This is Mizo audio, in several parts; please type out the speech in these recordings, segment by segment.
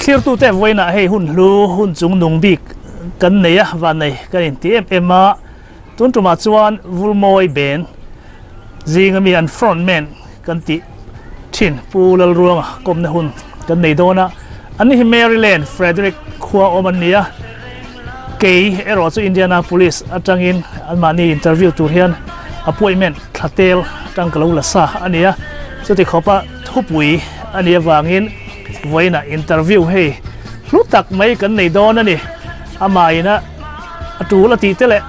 Thlirtute vawiinah hei hun hlu hun chung nung bik kan nei a, van nei kan inti em em a, tun tumah chuan Vulmawi Ben zinga mi an front man kan tih thin Pu Lalruanga kawmna hun kan nei dawn a, an ni hi Maryland Frederick khua awm an ni a, kei erawh chu Indianapolis atangin anmahni interview tur hian appointment thla tel atang ka lo la sa a ni a, chuti khawpa thupui a nih avangin vawiinah interview hei hlu tak mai kan nei dawn a ni, amah ina a tul a tih te leh.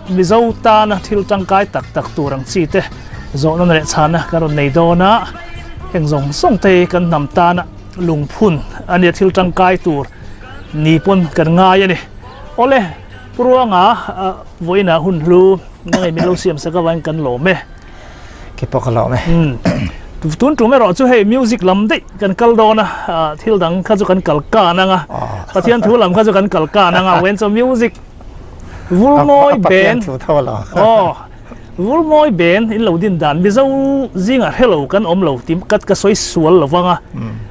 Mizo tana thil tangkai tak tak tur ang chi te zawhna leh chhana kan rawn nei dawn a, heng zawng zawng te hi kan hnam tana lungphun a nia thil tangkai tur ni pawn kan ngai a ni. Awle, Pu Ruanga vawiinah hun hlu nangei min lo siam sak avangin kan lawm e. Ke pawh ka lawm e. Tun tum erawh chu hei music lam daih kan kal dawn a, thil dang kha chu kan kal kan ang a, Pathian thu lam kha chu kan kal kan ang a, vawiin chu music Vulmawi Ben aw Vulmawi Ben in lo din dan Mizo zingah hrelo kan awm lo tih ka ka sawi sual lo vang a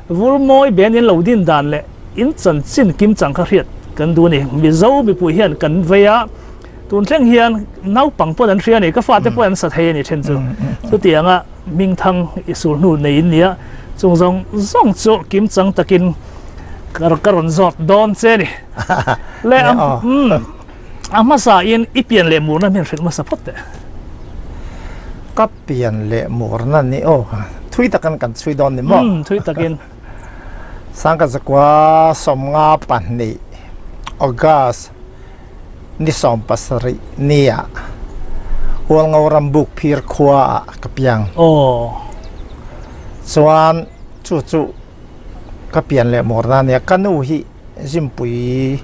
Vulmawi Ben in lo din dan leh in chanchin kim chang kha hriat kan duh a ni Mizo mipui hian kan vei a tun thleng hian naupang pawh an hria a ni ka fate pawh an sa thei a ni then chu chutianga hmingthang i sul hnu nei in nia chung zawng zawng chu kim chang takin ka rawn zawt dawn che ni. Le a um a hmasa in i pian leh murna min hrilh hmasa phawt teh. Ka pian leh murna ni aw thui takin kan chhui dawn ni maw? Um thui takin. Sangka zakua 52 August ni 17 ni ah Hualngo ram buk phir khua ah ka piang. Aw. Chuan chu chu Ka pian leh mawrna a nia, ka nu hi Zimpui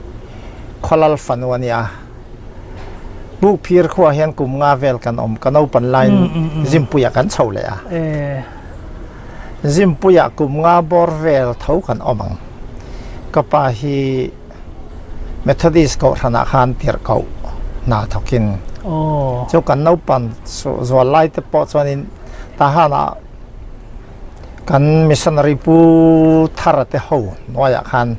Khawlal fanu a nia. Bukphir khuaah hian kum nga vel kan awm, ka naupan laiin Zimpuiah kan chho leh a. Zimpuiah kum nga bawr vel tho kan awm ang. Ka pa hi Methodist kohhranah khan tirhkoh hna thawkin chu kan naupan zual lai te pawh chuanin Tahanah Kan missionary pu Thara te ho hnuaiah khan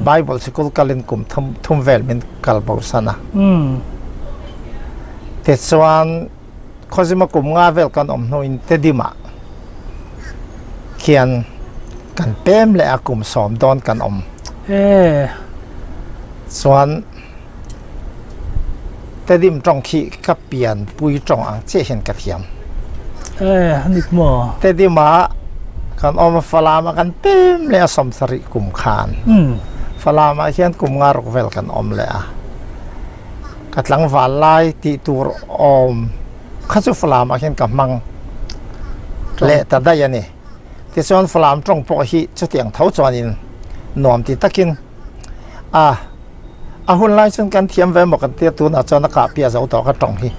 Bible sikul kalin kum thum thum vel min kal bo san a. Tichuan khawzima kum nga vel kan awm hnuin Tedimah khian kan pem leh a kum 10 dawn kan awm. Chuan Tedim tawng khi ka pianpui tawng ang chiah hian ka thiam. Eh, a nik maw? Tedima kan awm a Falama kan pem leh a 70 kum khan. Falama hian kum nga ruk vel kan awm leh a. Ka tlangval lai tih tur awm kha chu Falama hian ka hmang leh ta daih a ni. Tichuan Falam tawng pawh hi chutiang tho chuanin nuam ti takin A, a hun lai chuan kan thiam ve maw kan tia tunah chuan a kah piah zo tawh ka tawng hi.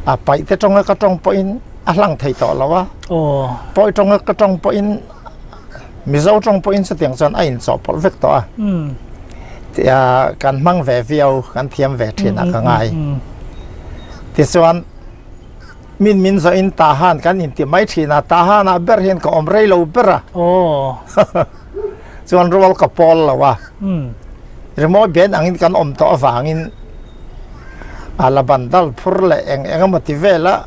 A paih te tawnga ka tawng pawhin a hlang thei tawh lo a. Pawi tawnga ka tawng pawhin Mizo tawng pawhin chutiang chuan a inchawhpawlh vek tawh a. Tia kan hmang ve viau, kan thiam ve thin a ka ngai. Tichuan min min zawhin Tahan kan inti mai thin a, Tahanah ber hian ka awm rei lo ber a. Chuan rual ka pawl lo a, rimawi ben angin kan awm tawh avangin a la ban dal phur leh eng eng emaw ti vela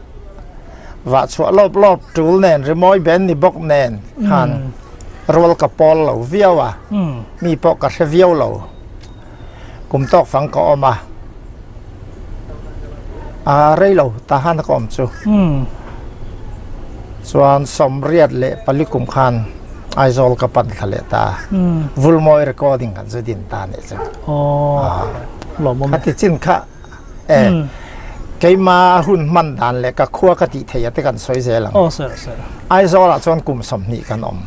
vah chhuah lawp lawp tul nen rimawi ben ni bawk nen khan rual ka pawl lo viau a, mi pawh ka hre viau lo. Kum tawk fang ka awm a, a rei lo tahan ka awm chu. Chuan 84 kum khan Aizawl ka pan thla leh ta. Vulmawi recording kan zu din ta nih chu. Khati chin kha e keima hun hman dan leh ka khua ka tih theih a te kan sawi zel ang. Aizawl ah chuan kum 20 kan awm.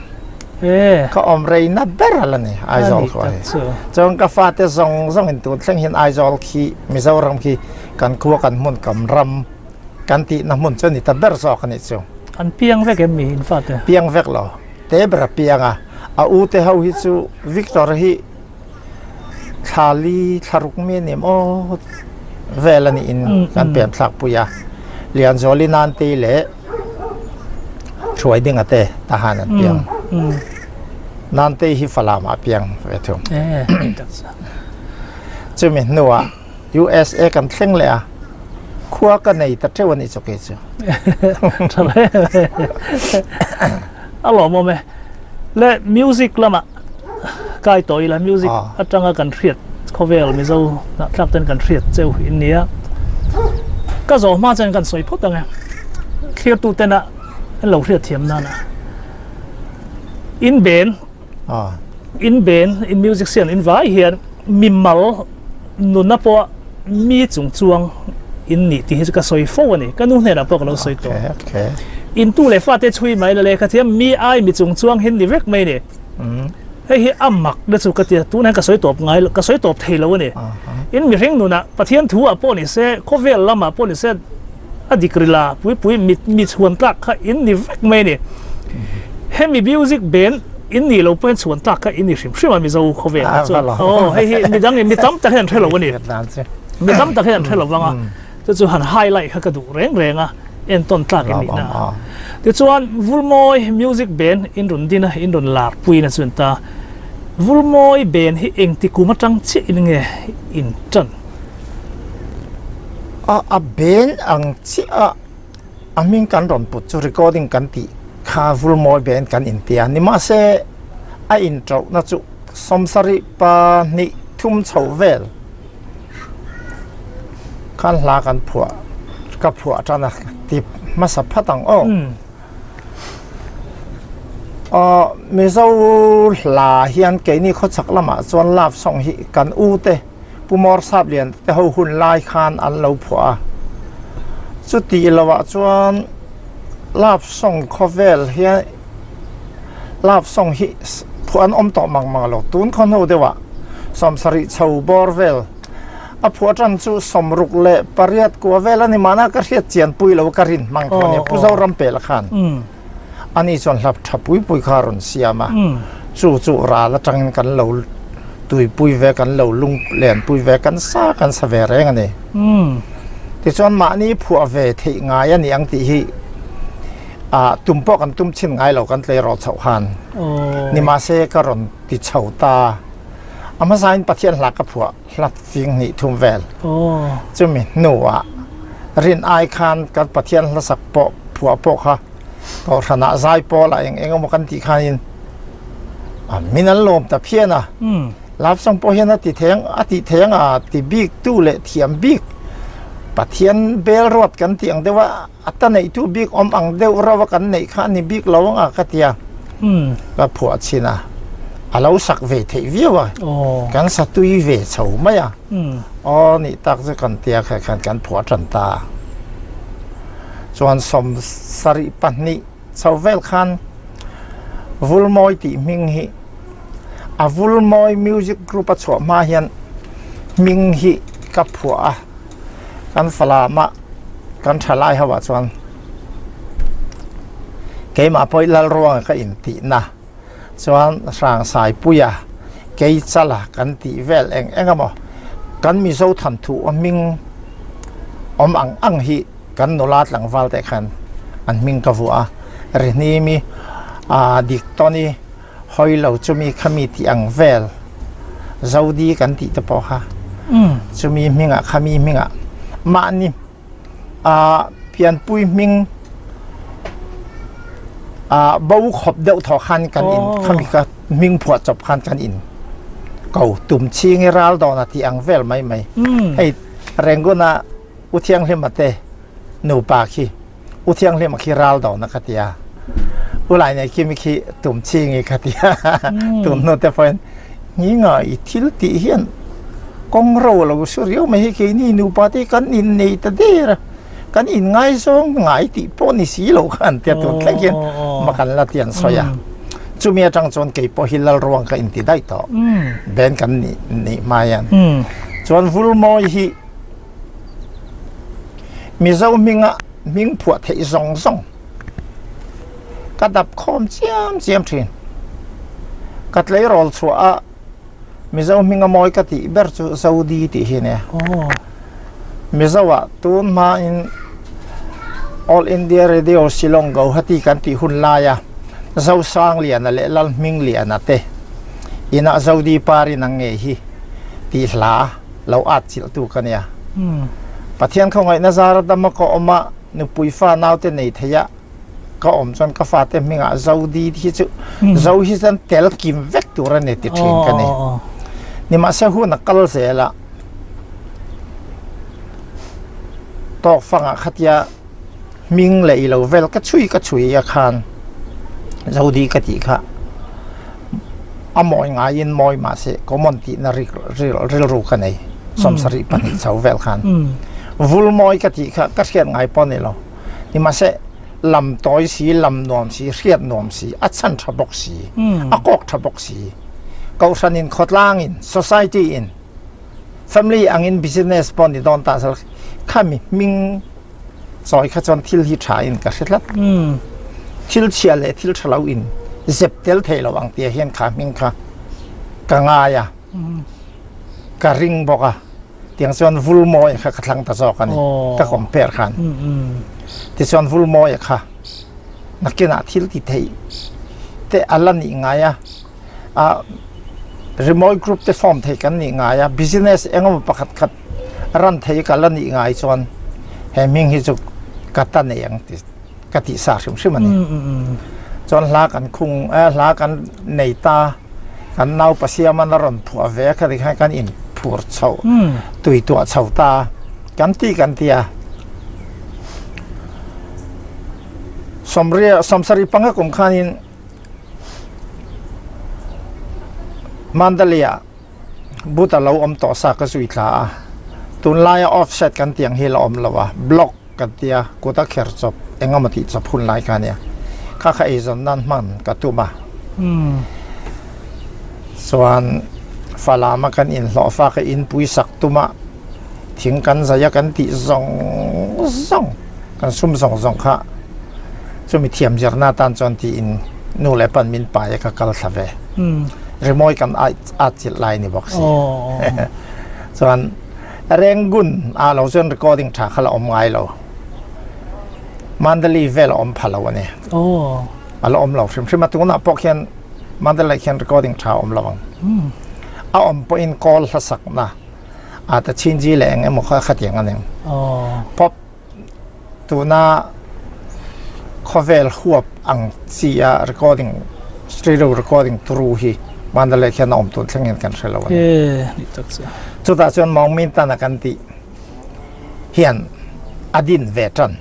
Ka awm rei na ber a la ni Aizawl khua hi. Chuan ka fate zawng zawng in tun thleng hian Aizawl khi Mizoram khi kan khua kan hmun kam ram kan tihna hmun chu a ni ta ber zawk a nih chu. An piang vek em mi in fate? Piang vek lo. Te ber a piang a. A u te ho hi chu Victor hi thla li thla ruk mi a ni maw vel a niin kan pian thlak pui a. Lianzuali Nantei leh Hruaidinga te tahan an piang. Nantei hi Falam ah a piang ve thung. Chumi hnuah USA kan thleng leh a, khua ka nei ta teuh a nih chu kei chu. Tha hle mai. A lawmawm e. Le music lamah kai tawh ila music atanga kan hriat khawvel Mizo hnahthlak ten kan hriat cheu in nia. Ka zawh hma chuan kan sawi phawt ang e. Thlir tena an lo hriat thiam nana. In ben in ben in music sian in vai hian mimal nuna pawh mi chung chuang in nih tih hi chu ka sawi fo a ni. Ka nu hnenah pawh ka lo sawi tawh. In tu leh fate chhui mai la lehkha thiam mi ai mi chung chuang hin ni vek mai ni. Hei hi a mak na chu ka tia tunah hian ka sawi tawp ngai lo ka sawi tawp thei lo a ni. In mihring nunah Pathian thu ah pawh ni se khawvel lamah pawh ni se a dik rila pui pui mi mi chhuan tlak kha in ni vek mai a ni. Hemi music band in nih lo pawhin chhuan tlak kha in ni hrim hrim a Mizo khawvel ah chuan. Aw hei hi midang in mi tam tak hian an hre lo a ni. Mi tam tak hian an hre lo vang a, chu chu han highlight kha ka duh reng reng a, entawn tlak in nihna a. Tichuan Vulmawi music band in rawn din a, in rawn lar puiin a chuan ta. Vulmawi band hi engti kum atang chiah in nge in tan? A a band ang chiah a a hming kan rawn put chu recording kan tih kha Vulmawi band kan inti a, nimahse a inṭauhna chu sawmsarih pahnih thum chho vel. Khan hla kan phuah ka phuah tan a ti hmasa phat ang aw. Aw Mizo hla hian keini khawchhak lamah chuan love song hi kan u te Pu Mawr Saplian te ho hun lai khan an lo phuah a. Chuti lovah chuan love song khawvel hian Love song hi phuah an awm tawh mang mang lo. Tun khaw hnu deuhah sawmsarih chho bawr vel a phuah tan chu sawmruk leh pariat kua vel a ni mahna ka hriat chian pui lo ka rin hmang tho a nia. Pu Zorampela khan ani chuan hlap tha pui pui kha a rawn siam a, chu chu ral atangin kan lo tuipui ve, kan lo lung len pui ve, kan sa kan sa ve reng a ni. Tichuan mahni phuah ve theih ngai a ni ang tih hi Ah tum pawh kan tum chhin ngai lo kan tleirawl chhoh khan. Nimahse ka rawn ti chho ta. A hmasain Pathian hla ka phuah hlat fing hnih thum vel. Chumi hnuah rin ai khan kan Pathian hlasak pawh phuah pawh kha kohhranah zai pawl ah eng eng emaw kan tih khanin min an lawm ta phian a. Love song pawh hian a ti thei ang a tih thei ang a ti bik tu leh thiam bik Pathian bel ruat kan tih ang deuh a. A ta neihtu bik awm ang deuh rauh a kan neih kha a ni bik lo ang a ka ti a, ka phuah chhin a, a lo sak ve theih viau a, kan sa tui ve chho mai a, aw nih tak chu kan tia kha khan kan phuah tan ta a. Chuan sawmsarih pahnih chho vel khan Vulmawi tih hming hi a Vulmawi Music Group a chhuah hma hian hming hi ka phuah a. Kan Falamah kan thalai ho ah chuan keimah pawh hi Lalruanga ka intihna chuan Hrangsaipuia Keichala kan tih vel eng eng emaw kan Mizo thanthu a hming awm ang ang hi kan nula tlangval te khan an hming ka vuah a, Rihnimi ah Diktawni hawi lo chumi khami tih ang vel Zodi kan tih te pawh kha chumi hmingah khami hmingah mahni ah pianpui hming ah bo khawp deuh thaw khan kan in khami ka hming phuah chawp khan kan in ko tum chhingi ral dawn a tih ang vel mai mai hei Rangoon-a U Thianghlima te nupa khi U Thianghlim a khi ral do na ka tia. U Lai nei khi mi khi tum ching i ka tia. Tun hnu te pawhin ngi nga i thil tih hian kawng ro lo su riau mai hi keini nupa te hi kan innei ta der a, kan inngaizawng ngai tih pawh ni si lo khan tia tun thleng hian ma kan la ti an sawi a. Chumi atang chuan kei pawh hi Lalruang ka inti daih tawh. Ben kan nih nih hma hian. Chuan Vulmawi hi Mizo hminga hming phuah theih zawng zawng ka dap khawm chiam chiam thin. Ka tleirawl chhuah a Mizo hminga mawi ka tih ber chu Zodi tih hi a nia. Mizo ah tun hmain. All India Radio Shillong Gauhati kan tih hun laia Zosangliana leh Lalhmingliana te inah Zodi Parin ang ngei hi tih hla lo at chilhtu ka nia. Pathian khawngaihna zara dama ka awm a, nupui fa naute nei theia ka awm chuan ka fate hmingah Zodi hi chu Zo hi chuan tel kim vek tur a ni ti thin ka ni. Nimahse hun a kal zel a, tawk fangah khatia hming leh i lo vel ka chhui ka chhui a khan Zodi ka tih kha a mawi ngaiin mawi mahse common tihna rilru ka nei sawmsarih pahnih chho vel khan vulmawi ka tih kha ka hriat ngai pawh a ni lo. Nimahse, lam tawi si, lam nuam si, hriat nuam si, a chhan tha bawk si, a kawk tha bawk si. Kohhran in, khawtlang in, society in, family angin business pawh ni dawn ta sel khami hming chawi kha chuan thil hi tha in ka hre tlat. Thil chhia leh thil tha lo in zep tel thei lo ang tia hian kha hming kha ka ngai a, ka ring bawk a. Tiang chuan Vulmawi kha ka thlang ta zawk a ni, ka compare khan. Tichuan Vulmawi kha nakinah thil ti theih te a la nih ngai a, a rimawi group te form thei kan nih ngai a, business engemaw pakhat khat ran thei ka la nih ngai chuan he hming hi chu ka ta nei ang ti ka tih sa hrim hrim a ni. Chuan hla kan khung hla kan nei ta. Kan naupa siaman a rawn phuah ve a, khati khan kan inphur chho, tui tuah chho ta kan ti kan ti a. Sawmriah sawmsarih panga kum khanin Mandalay-ah Buddha lo awm tawh sa ka zui thla a, tunlaia offset kan tih ang hi la awm lo a, block kan tia kut a kher chawp eng emaw tih chawp hun lai kha ania, kha kha eizawn nan hman ka tum a, chuan Falam a kan inhlawh fa ka inpui sak tum a, thing kan zai a kan tih zawng zawng kan sum zawng zawng kha chumi thiam zirna atan chuan tiin nu leh pan min pai a ka kal thla ve. Rimawi kan at chilh lai ni bawk si. Chuan Rangoon ah lo chuan recording tha kha la awm ngai lo. Mandalay vel a awm pha lo a ni. A la awm lo hrim hrim a tunah pawh khian Mandalay khian recording tha a awm lo ang. A awm pawhin kawl hlasakna a ta chinji leh eng emaw kha khatiang a ni ang. Pop Tuna khawvel huap ang chi a recording stereo recording turu hi Mandalay khian a awm tun thleng hian kan hre lo a ni. Chutah chuan Maung Min Tan a kan tih hian a din ve tan.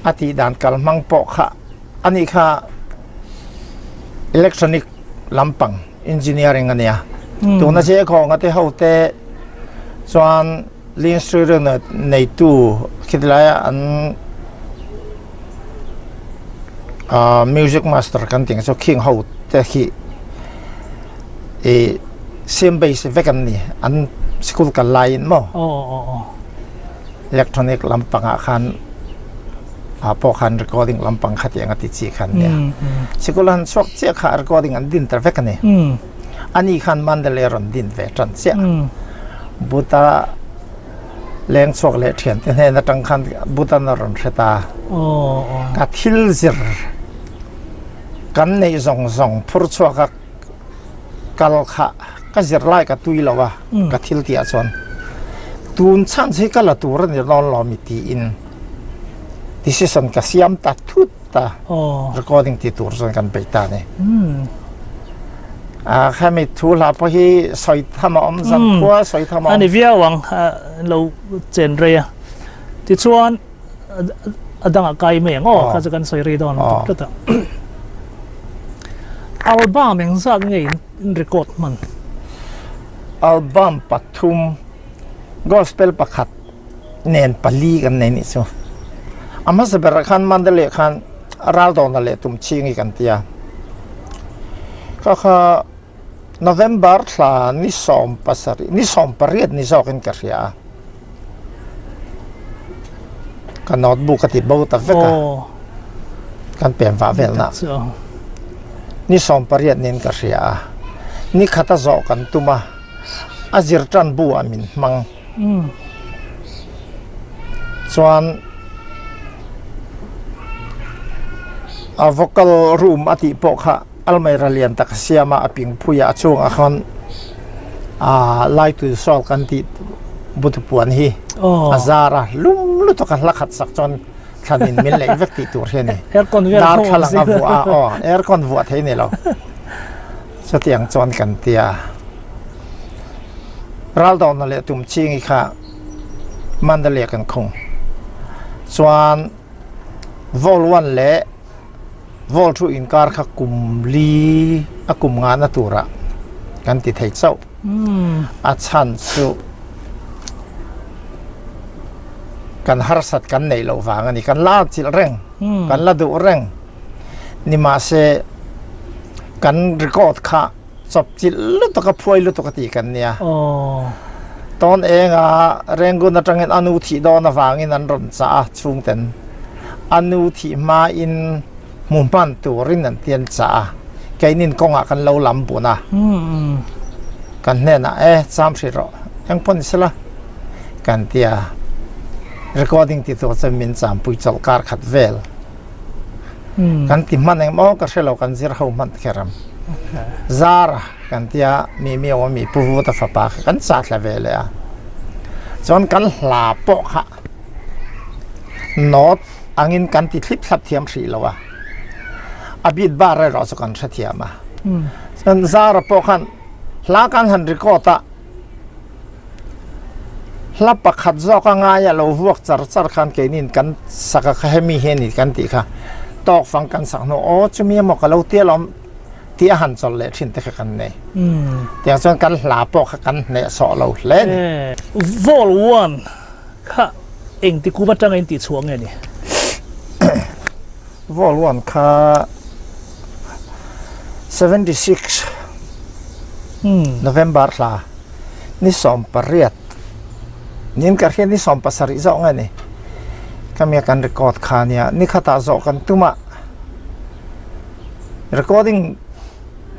A tih dan kal hmang pawh kha ani kha electronic lampang engineering a nia. Tuna che khawnga te ho te chuan Lin Sririn neitu khitilaia an music master kan tih ang chu khing ho te khi ih same base vek an ni an school kal laiin maw electronic lampangah khan ah pawh khan recording lampang kha tiang a ti chi kha an nia sikul han chhuak chiah kha recording an din ta vek a ni. Ani khan Mandalay a rawn din ve tan chiah. Buddha leng chhuak leh thiante hnen atang khan Buddhan a rawn hre ta. Ka thil zir kan neih zawng zawng phur chhuak a kal kha ka zir lai ka tui lo a ka thil tih ah chuan tun chance hi ka la tur a ni dawn lo mi tiin decision ka siam ta thut. ta recording ti tur chuan kan bei ta ni a khami thu hla pawh hi sawi tham a awm zan khua sawi tham a awm ani viau ang lo chen rei a tichuan a dangah kai mai ang aw kha chu kan sawi rei dawn tuk tlat a album engzat nge in record hman album pathum gospel pakhat nen pali kan nei nih chu. A hmasa berah khan Mandalay khan ral dawna leh tum ching hi kan ti a. Kha kha November thla ni sawm pasarih ni sawm pariat ni zawkin ka hria a. Ka notebook a ti bo ta vek a. Kan pem vah velna. Ni sawm pariat niin ka hria a. Ni khata zawh kan tum a. A zir tan bu ah min hmang. Chuan. A vocal room a tih pawh kha almeira lian tak a siam a, a ping phui a, a chungah khan aa laitul sawl kan tih butupuan hi a zar a, lum lutuk a hla khat sak chuan thlanin min leih vek tih tur hi a ni. Darthlalang a vuah a, aw aircon vuah thei ni lo. Chutiang chuan kan ti a, Raldawna leh Tumchingi kha Mandalay kan khung chuan Vol one leh Vol two inkar kha kum li a kum ngahna turah kan ti thei chauh. A chhan chu kan harsat kan neih loh vang a ni. Kan la chilh reng, kan la duh reng. Nimahse kan record kha chawp chilh lutuk a phuai lutuk a tih kan nia. Tawn enga Rangoon atangin a nu thih dawn avangin an rawn chah a chhungten a nu thih hmain hmu hman turin an ti an chah a keinin kawngah kan lo lam bun a kan hnenah e cham hrih rawh eng pawh ni sela kan tia recording ti tur chuan min champui chawlh kar khat vel. Kan ti hman eng maw ka hre lo kan zir ho hman kher ang. Zara kan tia mi mi awm mi pu Vuta fapa kha kan cha thla ve leh a. Chuan kan hla pawh kha note angin kan ti thlip thlap thiam hrih lo a. A beat bar erawh chu kan hre thiam a. Chuan Zara pawh khan hla kan han record a. Hla pakhat zawk a ngaia lo vuak char char khan keinin kan sak a kha hemi hi a ni kan tih kha tawk fang kan sak hnu aw chumi emaw ka lo tia lawm tih a han chawlh leh thin te kha kan nei. Tiang chuan kan hla pawh kha kan hneh sawh lo hle a ni. Vol one kha engti kum atanga in tihchhuah nge ni? Vol one kha 76 November thla ni 18 nin ka hriat ni 17 zawh nge ni khami a kan record kha nia ni khatah zawh kan tum a recording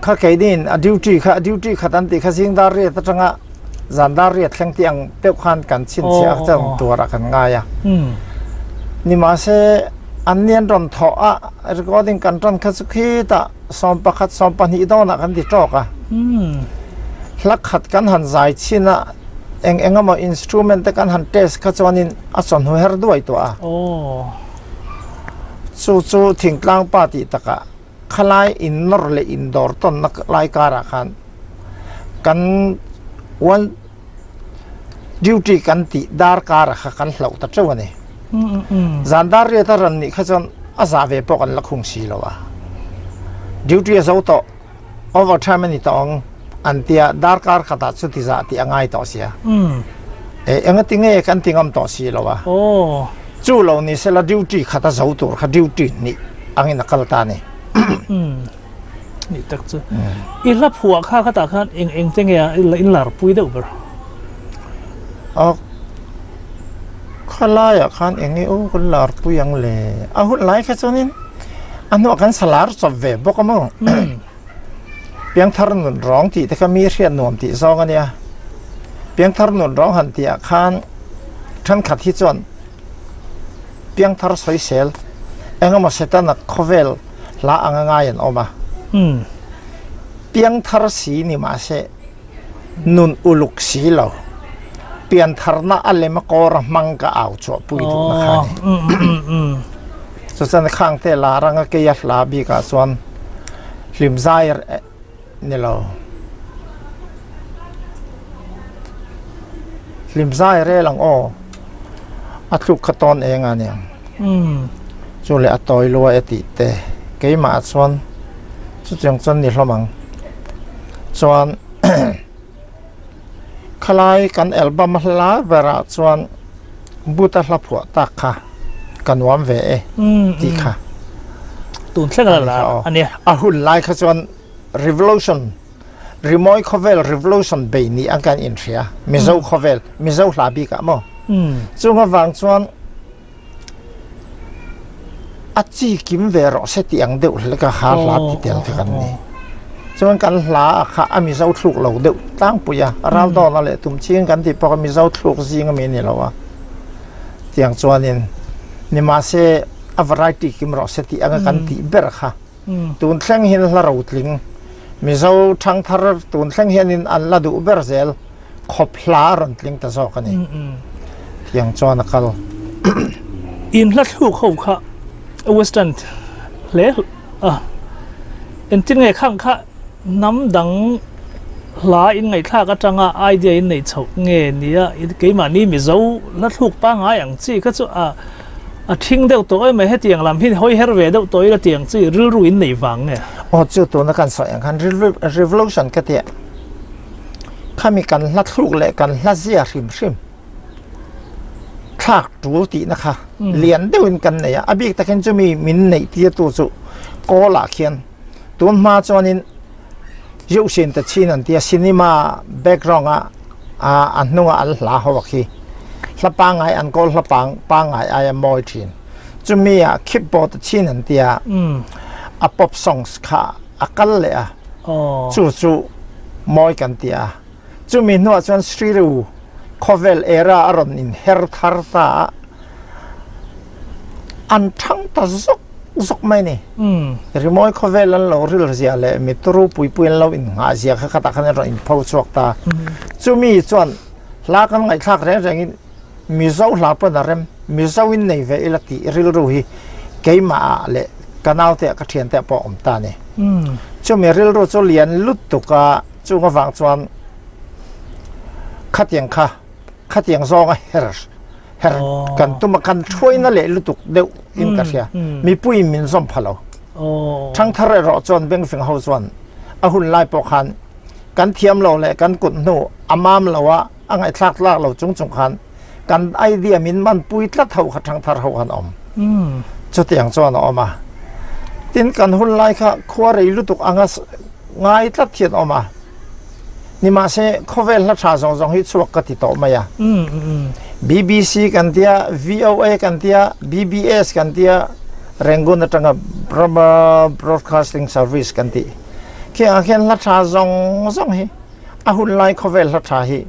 kha keinin a duty kha duty khat an tih kha zing dar riat atanga zan dar riat thleng tih ang deuh khan kan chhinchhiah a chuan tuarah kan ngai a nimahse An ni an rawn thawh a, recording kan tan kha chu khitah 11, 12 dawnah kan ti tawk a. Hla khat kan han zai chhin a, eng eng emaw instrument te kan han test kha chuanin a chawhnu her duai tawh a. Chu chu thingtlang pa tih takah khalai innawr leh indawr tawnna lai karah khan kan one Duty kan tih darkar kha kan hlauh ta teuh a ni. Zan dar riat a ran nih kha chuan a zah ve pawh kan la khung si lo a. Duty a zo tawh, overtime a ni tawh ang an tia darkar khatah chuti zah tih a ngai tawh sia. E engati nge kan ti ngam tawh si lo a. Chu lo ni sela duty khat a zo tur kha duty hnih angin a kal ta a ni. Ni tak chu. I hla phuah kha khatah khan eng eng te nge a in lar pui deuh ber? A khalaiah khan eng nge aw kan lar pui ang le? A hun lai kha chuanin a hnuah kan sa lar chawp ve bawk a maw? Piangthar nun rawng tih te kha mi hriat nuam tih zawng a nia. Piangthar nun rawng han tihah khan thenkhat hi chuan Piangthar sawisel engemaw Setana khawvel hla anga ngai an awm a. Piangthar si ni mahse nun uluk si lo, piantharna a lem a kawr a hmang ka au chhuahpui duhna kha a ni. Chuchuan khangte lar anga keia hla bikah chuan hlimzai Ni lo. Hlim zai rel ang aw. A tluk kha tawn eng a niang. Chu leh a tawi lua e tih te. Keimah ah chuan chutiang chuan ni hlawm ang. Chuan khalai kan album a hla berah chuan Buta hla phuah tak kha ka nuam ve e tih kha. Tun thleng a la a nia. A hun lai kha chuan Revolution, Rimawi khawvel Revolution bei ni ang kan inhria, Mizo khawvel, Mizo hla bik ah maw? Chung avang chuan a chi kim ve rawh se tih ang deuh hlek a kha hla ti tel kha kan ni. Chuan kan hla a kha a Mizo thluk lo deuh tlangpui a, ral dawna leh tum ching kan tih pawh kha Mizo thluk zing ami a ni lo a. Tiang chuanin nimahse. a variety kim rawh se tih anga kan tih ber kha. Tun thleng hian hla rotling Mizo thangthar tun thleng hianin an la duh ber zel khawp hla a rawn tling ta zawk a ni. Tiang chuan a kal. In hla thluk ho kha western hle a, engtin nge khang kha hnam dang hla in ngaihthlak atanga idea in neih chhoh nge nia keimahni Mizo hla thluk pangngai ang chi kha chu a A ṭhing deuh tawh em mai, hetiang lam hi hawi her ve deuh tawh ila tiang chi rilru in neih vang nge? Aw chu tuna kan sawi ang khan revolution ka tia khami kan hla thluk leh kan hla zia hrim hrim thlak tul tihna kha lian deuhin kan nei a, a bik takin chumi min neih tirtu chu Kawlah khian tun hma chuanin Zeuhsin te chhin an tia cinema background a a hnunga an hla ho a khi hla pangngai an kawl hla pang pangngai aia mawi thin chumi ah khipbo te chhin an tia a pop songs kha a kal leh a chu chu mawi kan tia chumi hnuah chuan Sriru khawvel era a rawn in her thar ta a an thang ta zawk zawk mai ni. Rimawi khawvel an lo ril zia leh mi turu pui pui an lo innghah zia kha khatah khan an rawn inpho chhuak ta. Chumi chuan hla kan ngaihthlak reng rengin Mizo hla pawn a rem, Mizo in nei ve ila tih rilru hi keimah ah leh ka naute ah ka thiante ah pawh a awm ta a ni. Chumi rilru chu lian lutuk a, chung avang chuan khatiang kha khatiang zawnga her her kan tum a kan thuaina leh lutuk deuh in ka hria mipui in min zawm pha lo thangthar erawh chuan bengfing ho chuan a hun lai pawh khan kan thiam lo leh kan kut hnu a mam lo a a ngaihthlak tlak lo chung chung khan kan idea min man pui tlat ho kha thangthar ho khan awm chutiang chuan a awm a tin kan hun lai kha khua rei lutuk anga ngai tlat hian awm a Nimahse, khawvel hla tha zawng zawng hi chhuak ka ti tawh mai a. BBC kan tia, VOA kan tia, BBS kan tia, Rangoon atanga Burma Broadcasting Service kan tih. Khiangah khian hla tha zawng zawng hi a hun lai khawvel hla tha hi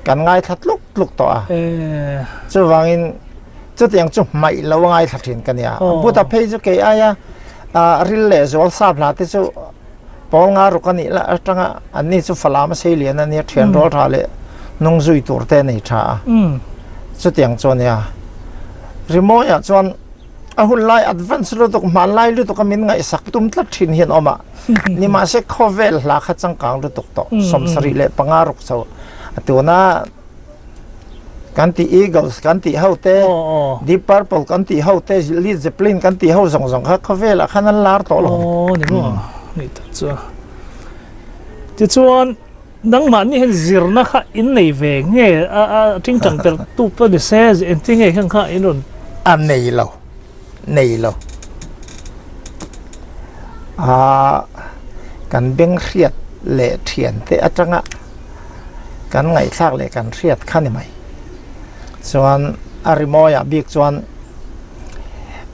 kan ngaithla tluk tluk tawh a. Chuvangin chutiang chu hmaih lo a ngaithla thin ka nia. Buddha phei chu kei aia ril leh zual sap hla te chu Pawl nga ruk a nih lah atanga anni chu Falam a sei lian a nia, thian rual tha leh hnung zui tur te a nei tha a. Chutiang chu a nia. Rimawiah chuan a hun lai advance lutuk, hmanlai lutuk a min ngaihsak tum tlat thin hian awm a. Nimahse khawvel hla kha changkang lutuk tawh, 75 ruk chho a tuna. Kan tih Eagles kan tih ho te, Deep Purple kan tih ho te, Led Zeppelin kan tih ho zawng zawng kha khawvelah khan an lar tawh lo. Aw ni maw, ni tak chu. Tichuan nangmahni hian zirna kha in nei ve nge a a tingtang tel tu pawh ni se engtin nge khan kha in rawn. A nei lo, nei lo. Aa kan beng hriat leh thian te atanga. Kan ngaihthlak leh kan hriat kha ni mai. Chuan a rimawiah bik chuan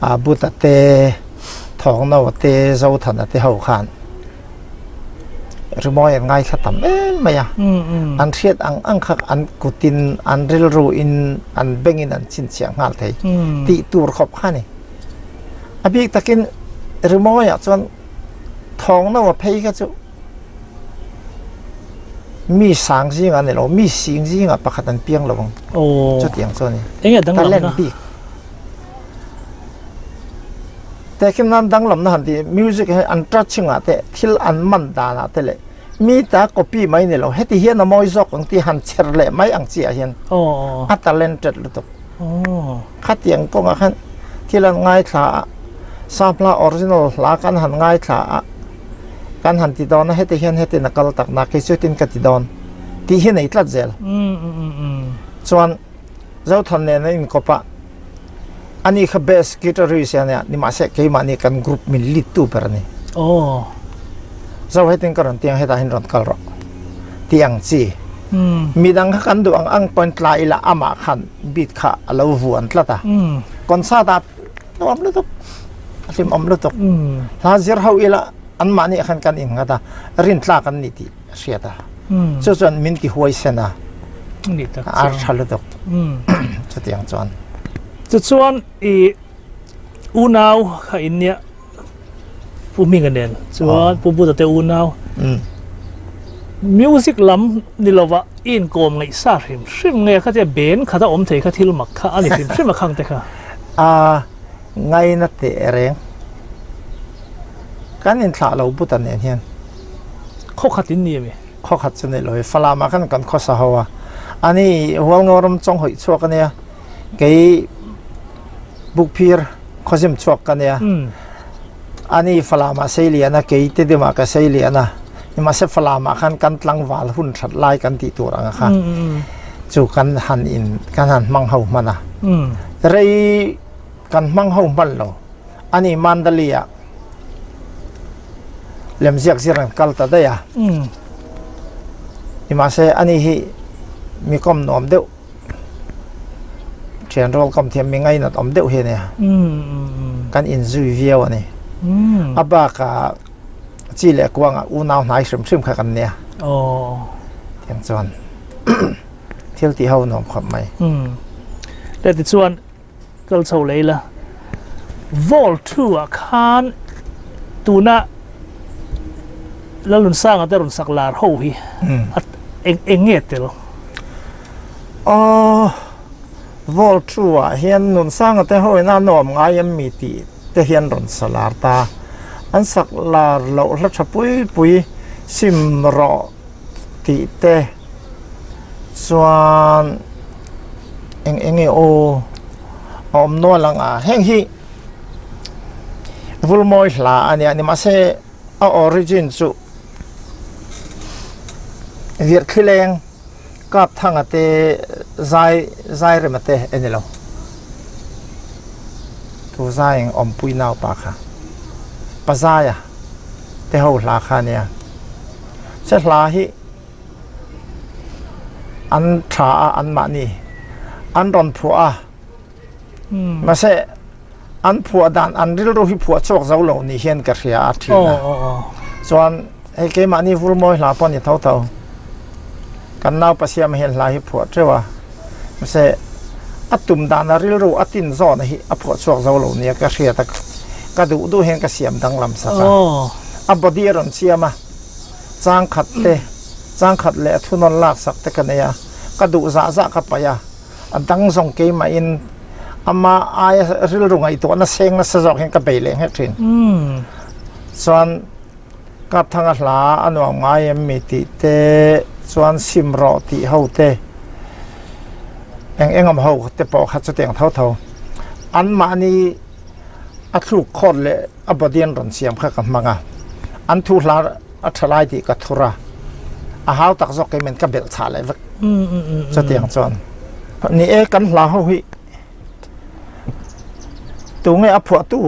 ah Buddha te, Thawknawa te, Zothana te ho khan rimawi an ngaithla tam em mai a. An hriat ang ang kha an kutin, an rilruin, an bengin an chhinchhiah nghal thei tih tur khawp kha ni. A bik takin rimawiah chuan Thawknawa phei kha chu Mi sang zingah a ni lo, mi sing zingah pakhat an piang lo ang. Chutiang chu a ni. Enge danglamna? Talent bik. Tehkhin nan danglamna han tih music hi an touching ah te thil an man danah te leh mi ta copy mai ni lo heti hian a mawi zawk ang tih han chher leh mai ang chiah hian a talented lutuk. Khatiang kawngah khan thil an ngaithla a, sap hla original hla kan han ngaithla a, kan han ti dawn a, heti hian hetin a kal tak nak hi chutin ka ti dawn tih hi nei tlat zel. Chuan Zothan nen an inkawp a, ani kha bass guitarist a nia, nimahse keimahni kan group min lead tu ber a ni. Zo hetin ka rawn ti ang hetah hian rawn kal rawh tih ang chi. Midang kha kan duh ang ang pawhin tla ila amah khan beat kha a lo vuan tlat a. Concert ah nuam lutuk, a hlimawm lutuk. Hla zir ho ila anmahni ah khan kan innghat a, rintlak an ni tih a hriat a. Chu chuan min ti huaisen a, a tha lutuk chutiang chuan. Tichuan i. Unau kha in nia Pu Hminga nen chuan Pu Buddha te unau music lam ni lova i inkawm ngaihsa hrim hrim nge kha tia ben khat a awm thei kha thil mak kha a ni hrim hrim a khang te kha. A ngaina teh reng. Kan inthlah lo Buddha nen hian. Khaw khat in ni a mi? Khaw khat chu ni lo i Falam ah khan kan khawsa ho a. Ani Hualngoram chawnghawih chhuak a nia. Kei Bukphir khawzim chhuak ka nia. Ani Falam ah sei lian a, kei Tedim ah ka sei lian a. Nimahse Falam ah khan kan tlangval hun that lai kan tih tur ang kha. Chu kan han in kan han hmang ho hman a. Rei kan hmang ho hman lo. Ani Mandali ah lemziak zir an kal ta daih a. Nimahse ani hi mi kawm nuam deuh. Thian rual kawm thiam mi ngainat awm deuh hi a nia. Kan inzui viau a ni. A bakah chi leh kuangah unau hnai hrim hrim kha kan nia. Tiang chuan thil tih ho nuam khawp mai. Le tichuan kal chho leh ila Vol 2 ah khan tuna Lalnunsanga te rawn sak lar ho hi eng eng nge tel? Aw Vol 2 ah hian Nunsanga te ho in a nuam ngai em mi tih te hian rawn sa lar ta. An sak lar loh hla tha pui pui sim rawh tih te chuan eng eng nge aw a awm nual ang a heng hi vulmawi hla a nia nimahse a origin chu virthlileng kap thanga te zai zai rema te a ni lo tu zai eng awmpui naupa kha pazaia te ho hla kha a nia. Che hla hi an tha a anmahni an rawn phuah a mahse an phuah dan an rilru hi phuah chhuak zo lo ni hian ka hria a thin a chuan hei keimahni vulmawi hla pawh a ni tho tho kan naupa siama hian hla hi phuah teuh a mahse a tum dan a rilru a tin zawn hi a phuah chhuak zo lo nia ka hriat a ka duh duh hian ka siam danglam sak a a body a rawn siam a. Chang khat te, chang khat leh a thunawn lak sak te ka nei a, ka duh zah zah ka paih a, a dang zawng keimahin ama aia rilru ngaihtuahna seng nasa zawk hian ka bei leh nghek thin. Chuan Kapthanga hla a nuam ngai em mi tih te, chuan sim rawh tih ho te, eng eng awm ho te pawh kha chutiang tho tho. Anmahni a thluk khawt leh a body an rawn siam kha ka hmang a, an thu hla a tha lai tih ka thur a, a hau tak zawk keimen ka belh chah leh vek chutiang chuan ni e kan hla ho hi tunge a phuah tu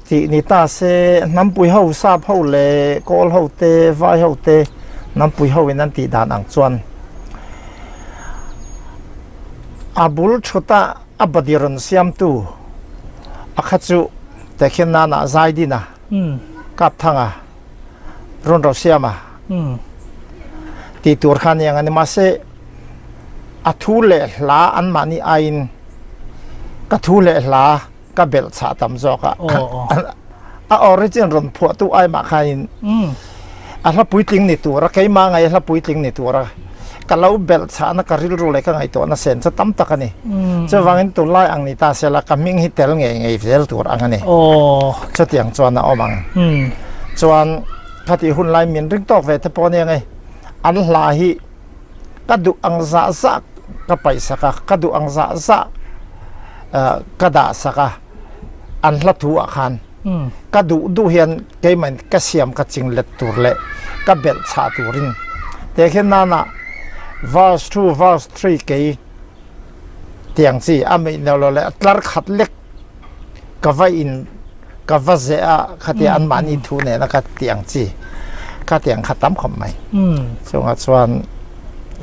tih ni ta se hnampui ho sap ho leh kawl ho te vai ho te hnampui ho in an tih dan ang chuan a bul thut a. A body rawn siamtu a kha chu tehkhin nana Zaidina, Kapthanga, rawn ro siama tih tur kha a ni ang a ni. Mahse, a thu leh hla anmahni aiin ka thu leh hla ka belh chhah tam zawk a. A origin rawn phuahtu ai mah khanin a hla puitling ni tura keimah ngai hla puitling ni tura ka lo belh chhahna ka rilru leh ka ngaihtuahna sen chu tam tak a ni. Chuvangin tunlai ang ni ta sela ka hming hi tel ngei ngei zel tur ang a ni. Chutiang chuan a awm ang. Chuan khatih hun lai min ring tawk ve te pawh ania ngei an hla hi ka duh ang zah zah ka paih sak a, ka duh ang zah zah ka dah sak a. An hla thu ah khan ka duh duh hian keimah in ka siam ka ching let tur leh ka belh chhah turin teh khian nana verse 2 verse 3 kei tiang chi a mih neuh lo leh tlar khat lek ka va in ka va zeh a khatia an mahni thu nena ka tiang chi ka tiang kha tam khawp mai chungah chuan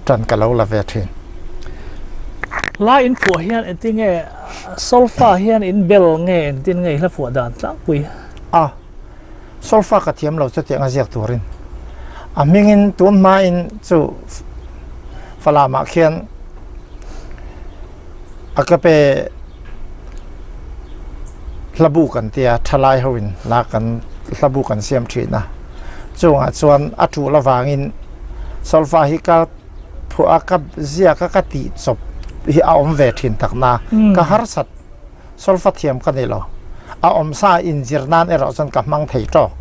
tan ka lo la ve thin. Lai in phuah hian engtinge Solfa hian in bel nge engtin nge i hla phuah dan tlangpui? A, solfa ka thiam lo chutiang a ziak turin a hmingin tun hmain chu Falamah khian a ka pe. Hlabu kan tia thalai ho in hla kan hlabu kan siam thin a, chungah chuan a tul avangin solfa hi ka phuah a ka ziak a ka tih chawp hi a awm ve thin tak na ka harsat solfa thiam ka ni lo a awm sa inzir nan erawh chuan ka hmang thei tawk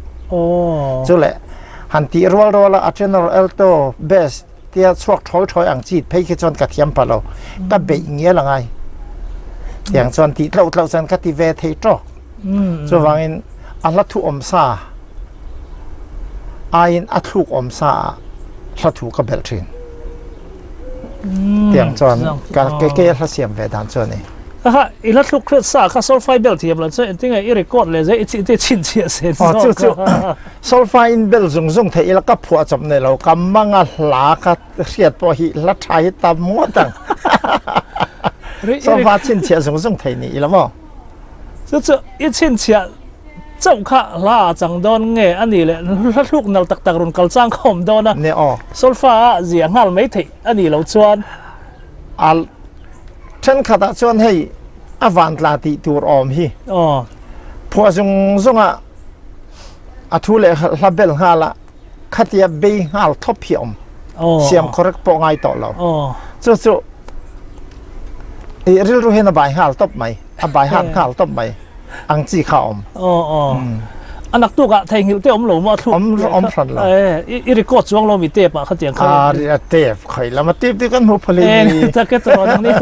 chu leh han tih rual rual a a tenor alto bass Tia chhuak thawi thawi ang chi phei khi chuan ka thiam pah lo. Ka beih ngial a ngai. Tiang chuan tih tloh tloh chuan ka ti ve thei tawk. Chuvangin a hla thu awm sa aiin a thluk awm sa ah hla thu ka belh thin. Tiang chuan ka ke ke hla siam ve dan chu a ni. Aha, i hla thluk hriat sa kha solfai bel thiam lo chuan engtinge i record leh zel i chhinchhiah se zawk. Chu chu Solfa in bel zung zung theih ila ka phuah chawp nei lo, ka manga hla ka hriat pawh hi hla tha hi tam ngawt ang. Solfa chhinchhiah zung zung thei ni ila maw? Chu chu i chhinchhiah chauh kha hla a chang dawn nge a nih leh hla thluk nal tak tak rawn kal chang kha awm dawn a. Ni aw. Solfa a ziah nghal mai theih a nih loh chuan. A thenkhatah chuan hei a vantla tih tur awm hi. Aw. Phuah zung zungah A thu leh hla bel nghal a, khatia bei nghal thawp hi a awm. Siam correct pawh ngai tawh lo. Chu chu i rilru hian a bai nghal tawp mai, a bai hat nghal tawp mai ang chi kha a awm. A naktukah theihnghilh te awm lo maw a thluk? Awm awm hran lo. I record chuang lo mi tape ah khatiang kha. A tape khawi lam a tape te kan hmu pha leh ni. Take tawh nang ni.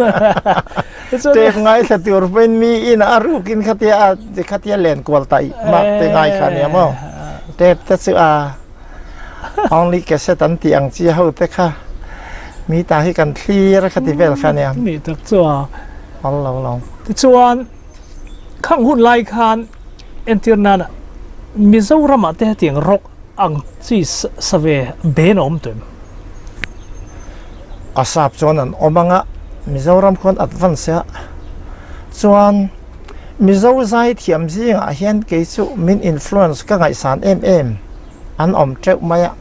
Tape ngaithla tur pawhin mi in a rukin khatia a khatia len kual ta i mak te ngai kha nia maw. Tape te chu a only cassette an tih ang chi ho te kha mi ta hi kan thlir a khati vel kha nia. Ni tak chu a. Awm lo lo. Tichuan khang hun lai khan entir nana Mizoramah te hetiang rock ang chi sa ve ben a awm tawh em? A sap chuan an awm anga Mizoram khuan advance a chuan Mizo zai thiam zingah hian kei chu min influence ka ngaihsan em em an awm teuh mai a.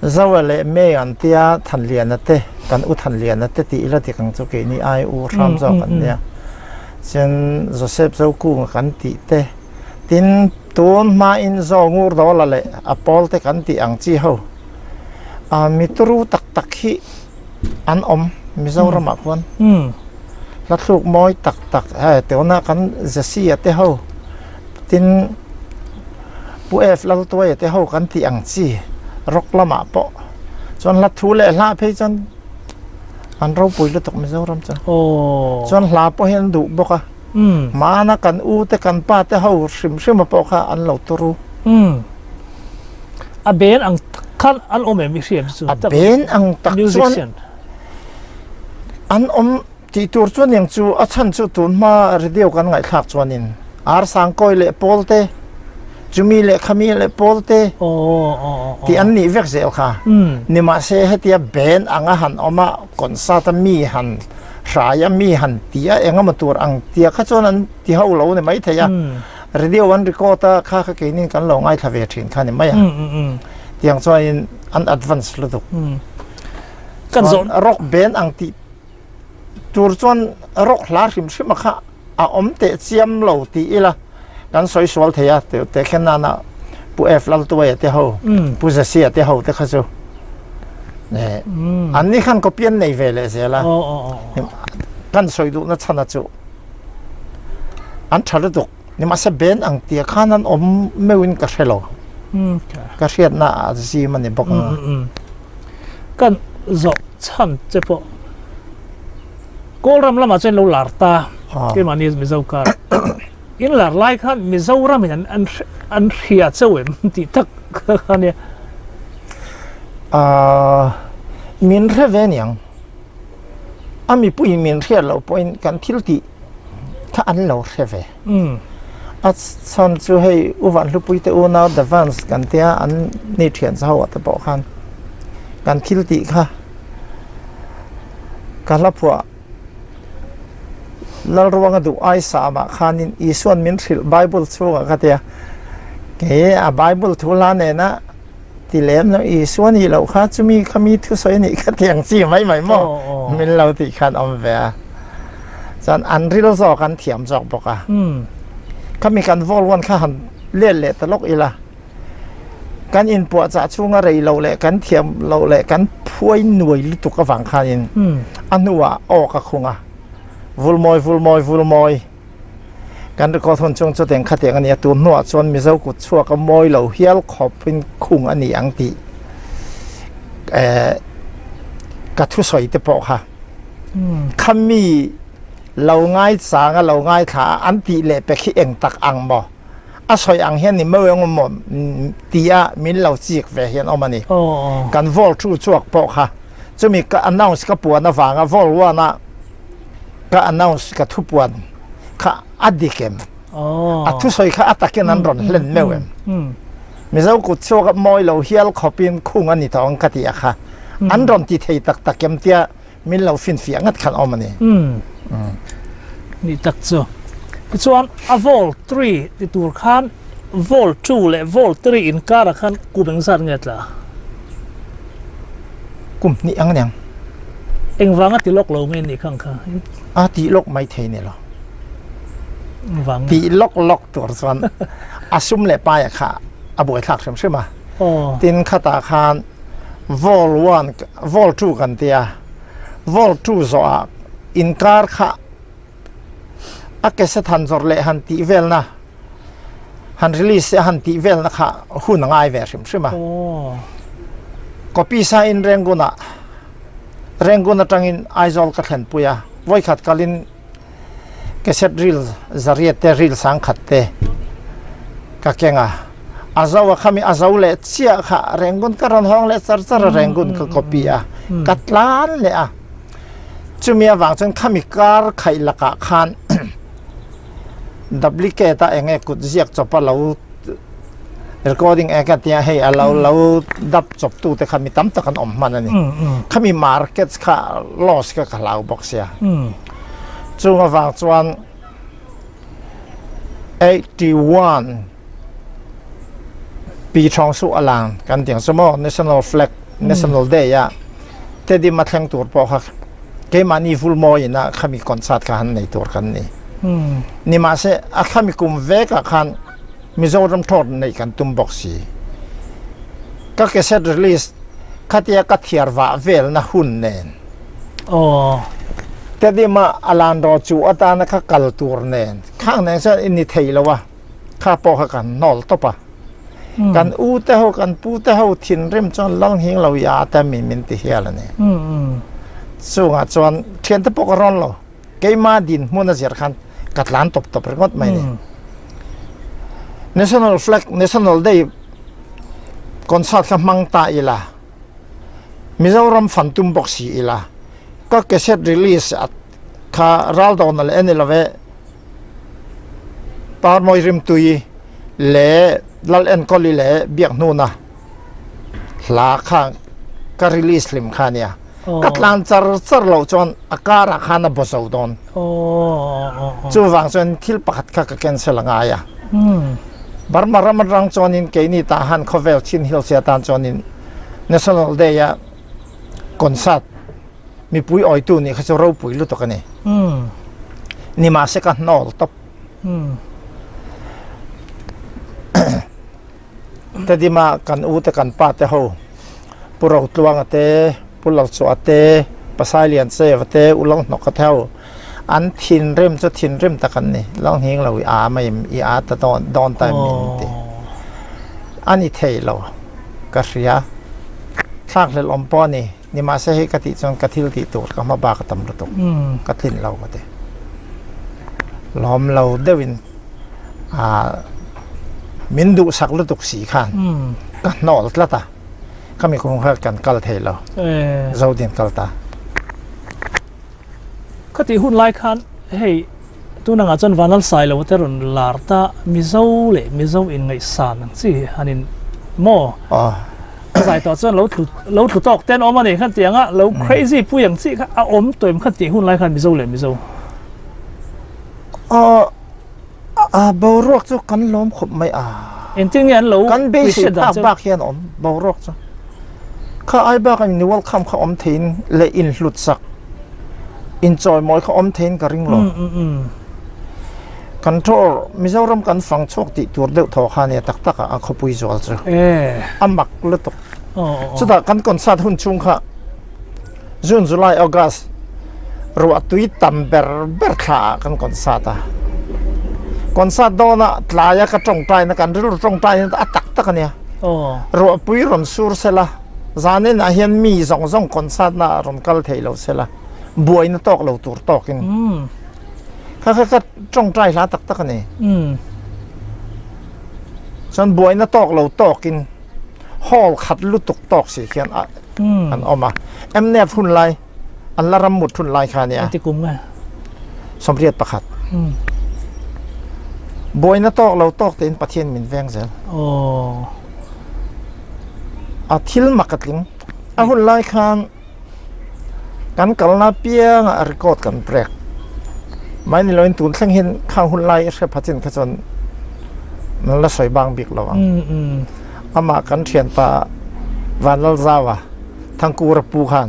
Zoa leh May an tia Thanliana te kan u Thanliana te tih ila dik ang chu keini ai u hram zawk an nia. Chuan Joseph Zokunga kan tih te tin tun hmain Zawngur Dawla leh a pawl te kan tih ang chi ho a mi turu tak tak hi an awm Mizoramah khuan hla thluk mawi tak tak hei tuna kan Jesse-a te ho tin Pu F Laltuaia te ho kan tih ang chi rock lamah pawh chuan hla thu leh hla phei chuan an ropui lutuk Mizoram chuan chuan hla pawh hi an duh bawk a hmana kan u te kan pa te ho hrim hrim a pawh kha an lo turu. A ben ang tak khan an awm em i hriat chu? A ben ang tak chuan an awm tih tur chuan eng chu a chhan chu tun hma radio kan ngaihthlak chuanin ar sangkawi leh pawl te chumi leh khami leh pawl te tih an nih vek zel kha. Nimahse hetia ben anga han awm a concert a mi han hrai a mi han ti a engemaw tur ang tia kha chuan an ti ho lo ni maithei a. Radio an record a kha kha keinin kan lo ngaithla ve thin kha ni mai a. Tiang chuanin an advance lutuk. Kan zawh rock band ang tih tur chuan rock hla hrim hrim a kha a awm teh chiam lo tih ila kan sawi sual thei a te khen nana Pu F Laltuaia te ho Pu Zesia te ho te kha chu an ni khan copy an nei ve leh zel a kan sawi duhna chhan a chu An tha lutuk. Nimahse ben ang tia khan an awm meuhin ka hre lo. Ka hriatna a zim a ni bawk ang. Kan zawh chhan che pawh Kawlram lamah chuan lo lar ta keimahni Mizo kar in lar lai khan Mizoram in an an hria cheu em tih tak kha ania. Min hre ve niang. A mipui min hriat loh pawhin kan thil tih kha an lo hre ve. A chhan chu hei U Vanhlupui te unau The Vans kan tia an ni thian ho ah te pawh khan kan thil tih kha ka hla phuah Lalruanga duh ai samah khanin Isuan min hrilh Bible chhungah ka tia kei a Bible thu hla nena Ti lem lo Isua nih loh kha chumi kha mi thusawi nih kha tiang chi mai mai maw min lo tih khan awm ve a. Chuan an ril zawk an thiam zawk bawk a. Khami kan Vol one kha han let leh ta lawk ila, kan inpuahchah chhunga rei loh leh kan thiam loh leh kan phuai nuai lutuk avang khanin a hnuah aw ka khung a, Vulmawi, Vulmawi, Vulmawi. Kan record hun chung chu teng khatiang a ni a, tun hnuah chuan Mizo kut chhuak a mawi lo hial khawpin khung a ni ang tih eh ka thusawi te pawh kha khami lo ngaichang a lo ngaithla a an tih leh pek hi eng tak ang maw a sawi ang hian ni mau eng maw tia min lo chik ve hian awm a ni. Kan vol thu chhuak pawh kha chumi ka announce ka puan avanga vol one a ka announce ka thupuan kha a dik em? A thusawi kha a takin an rawn hlen meuh em? Mizo kut chhuak a mawi lo hial khawpin khung a ni tawh ang ka ti a kha. An rawn ti thei tak tak em tia min lo finfiah ngat khan awm a ni. Ni tak chu. Tichuan a vol tree ti tur khan vol two leh vol tree inkarah khan kum engzat nge tla? Kum hnih ang aniang. Engvanga ti lawk lo nge nih khang kha? A tih lawk mai thei ni lo. Engvang? Tih lawk lawk tur chuan a sum leh paia kha a buaithlak hrim hrim a. Tin khatah khan vol one, vol two kan tia, vol two zawhah inkar kha a cassette han zawrh leh han tih velna han release a han tih velna kha hun a ngai ve hrim hrim a. Copy sa in Rangoon ah Rangoon atangin Aizawl ka thlen pui a, vawikhat kalin cassette reel zariat te reel sangkhat te ka keng a, a zo a khami a zo leh chiah kha Rangoon ka rawn hawng leh char char a Rangoon ka copy a, ka tlan leh a. Chumi avang chuan khami kar khaih lakah khan duplicate a enge kut ziak chawp a lo recording eng ka tia hei a lo lo dap chawp tu te kha mi tam tak an awm hman a ni. Khami markets kha loss kha ka hlau bawk sia. Chung avang chuan 81 Pi Thawng Su a lang kan tiang chu maw National Flag National Day a Tedim a thleng tur pawh kha keimahni vulmawi in a khami concert kha han nei tur kan ni. Nimahse a thlami kum vekah khan Mizoram thawt neih kan tum bawk si. Ka cassette release khatia ka thiar vah velna hun nen. Tedim a a lan rawh chu atana ka kal tur nen khang nen chuan i ni thei lo a, kha pawh kha kan hnawl tawp a. Kan u te ho, kan pu te ho thinrim chuan lal nghing lo i a te min min ti hial a ni. Chungah chuan thiante pawh ka rawn lo. Keima dinhmun a zir khan ka tlan tawp tawp ringawt mai ni. National flag, National Day concert kha hmang ta ila, Mizoram fan tum bawk si ila, ka cassette release kha ral dawn a leh a ni lo e, Parmawi Rimtui leh Lal Enkawli leh Biakhnuna hla kha ka release hlim kha ania. Ka tlan char char loh chuan a karah khan a baw zo dawn. Chuvang chuan thil pakhat kha ka cancel a ngai a. Burma ram atang chuanin keini tah han khawvel Chin Hills atan chuanin National Day a concert mipui awitu nih kha chu ropui lutuk a ni. Nimahse ka hnawl tawp. Tadima kan u te kan pa te ho Pu Rotluanga te, Pu Lalchua te, Pasai Liancheva te, U Lalhnawka te ho an thinrim chu thinrim tak an ni. Lalnghing lo i a mai i a ta dawn dawn ta em min ti. A ni thei lo ka hria. Thlakhlelh awm pawh a ni. Nimahse hei ka tih chuan ka thil tih tur ka hma bak a tam lutuk. Ka tlin lo ka ti. Lawm lo deuhin min duhsak lutuk si khan ka hnawl tlat a. Khami kawng kha kan kal thei lo. Zodin kal ta. Ka tih hun lai khan hei tunangah chuan Vanlal Sailo te rawn lar ta Mizo leh Mizo inngaihsan ang chi han in maw a zai tawh chuan lo tlu lo tlu tawk te an awm a ni khan tiang a lo crazy pui ang chi kha a awm tawh em khan tih hun lai khan Mizo leh Mizo. A boruak chu kan lawm khawp mai a. Engtin nge an lo Kan beisei phak bak hian a awm boruak chu. Kha ai bak in welcome kha awm theiin leh inhlut sak inchawimawi kha awm theiin ka ring lo. Kan tour Mizoram kan fang chhuak tih tur deuh thaw kha nia tak tak ah a khawpui zual chu a mak lutuk. Chutah kan concert hun chhung kha June, July, August ruah tui tam ber ber thla ah kan concert a. Concert dawn ah tlai a ka tawngtai na kan rilru tawngtai na a tak tak a nia. Ruahpui rawn sur sela zanin ah hian mi zawng zawng concert na ah rawn kal thei lo sela buaina tawk lo tur tawkin Kha kha ka tawngtai hla tak tak a ni. Chuan buaina tawk lo tawkin hall khat lutuk tawk si khian an awm a. Mnf hun lai, an la ram mut hun lai kha a nia. 81. Buaina tawk lo tawk tein Pathian min veng zel. A thil mak a tling. A hun lai khan Kan kalna piangah record kan break mai ni loin tun thleng hian khang hun lai hre pha chin kha chuan an la sawi bang bik lo ang. Amah kan thianpa Vanlalzaua Thangkura pu khan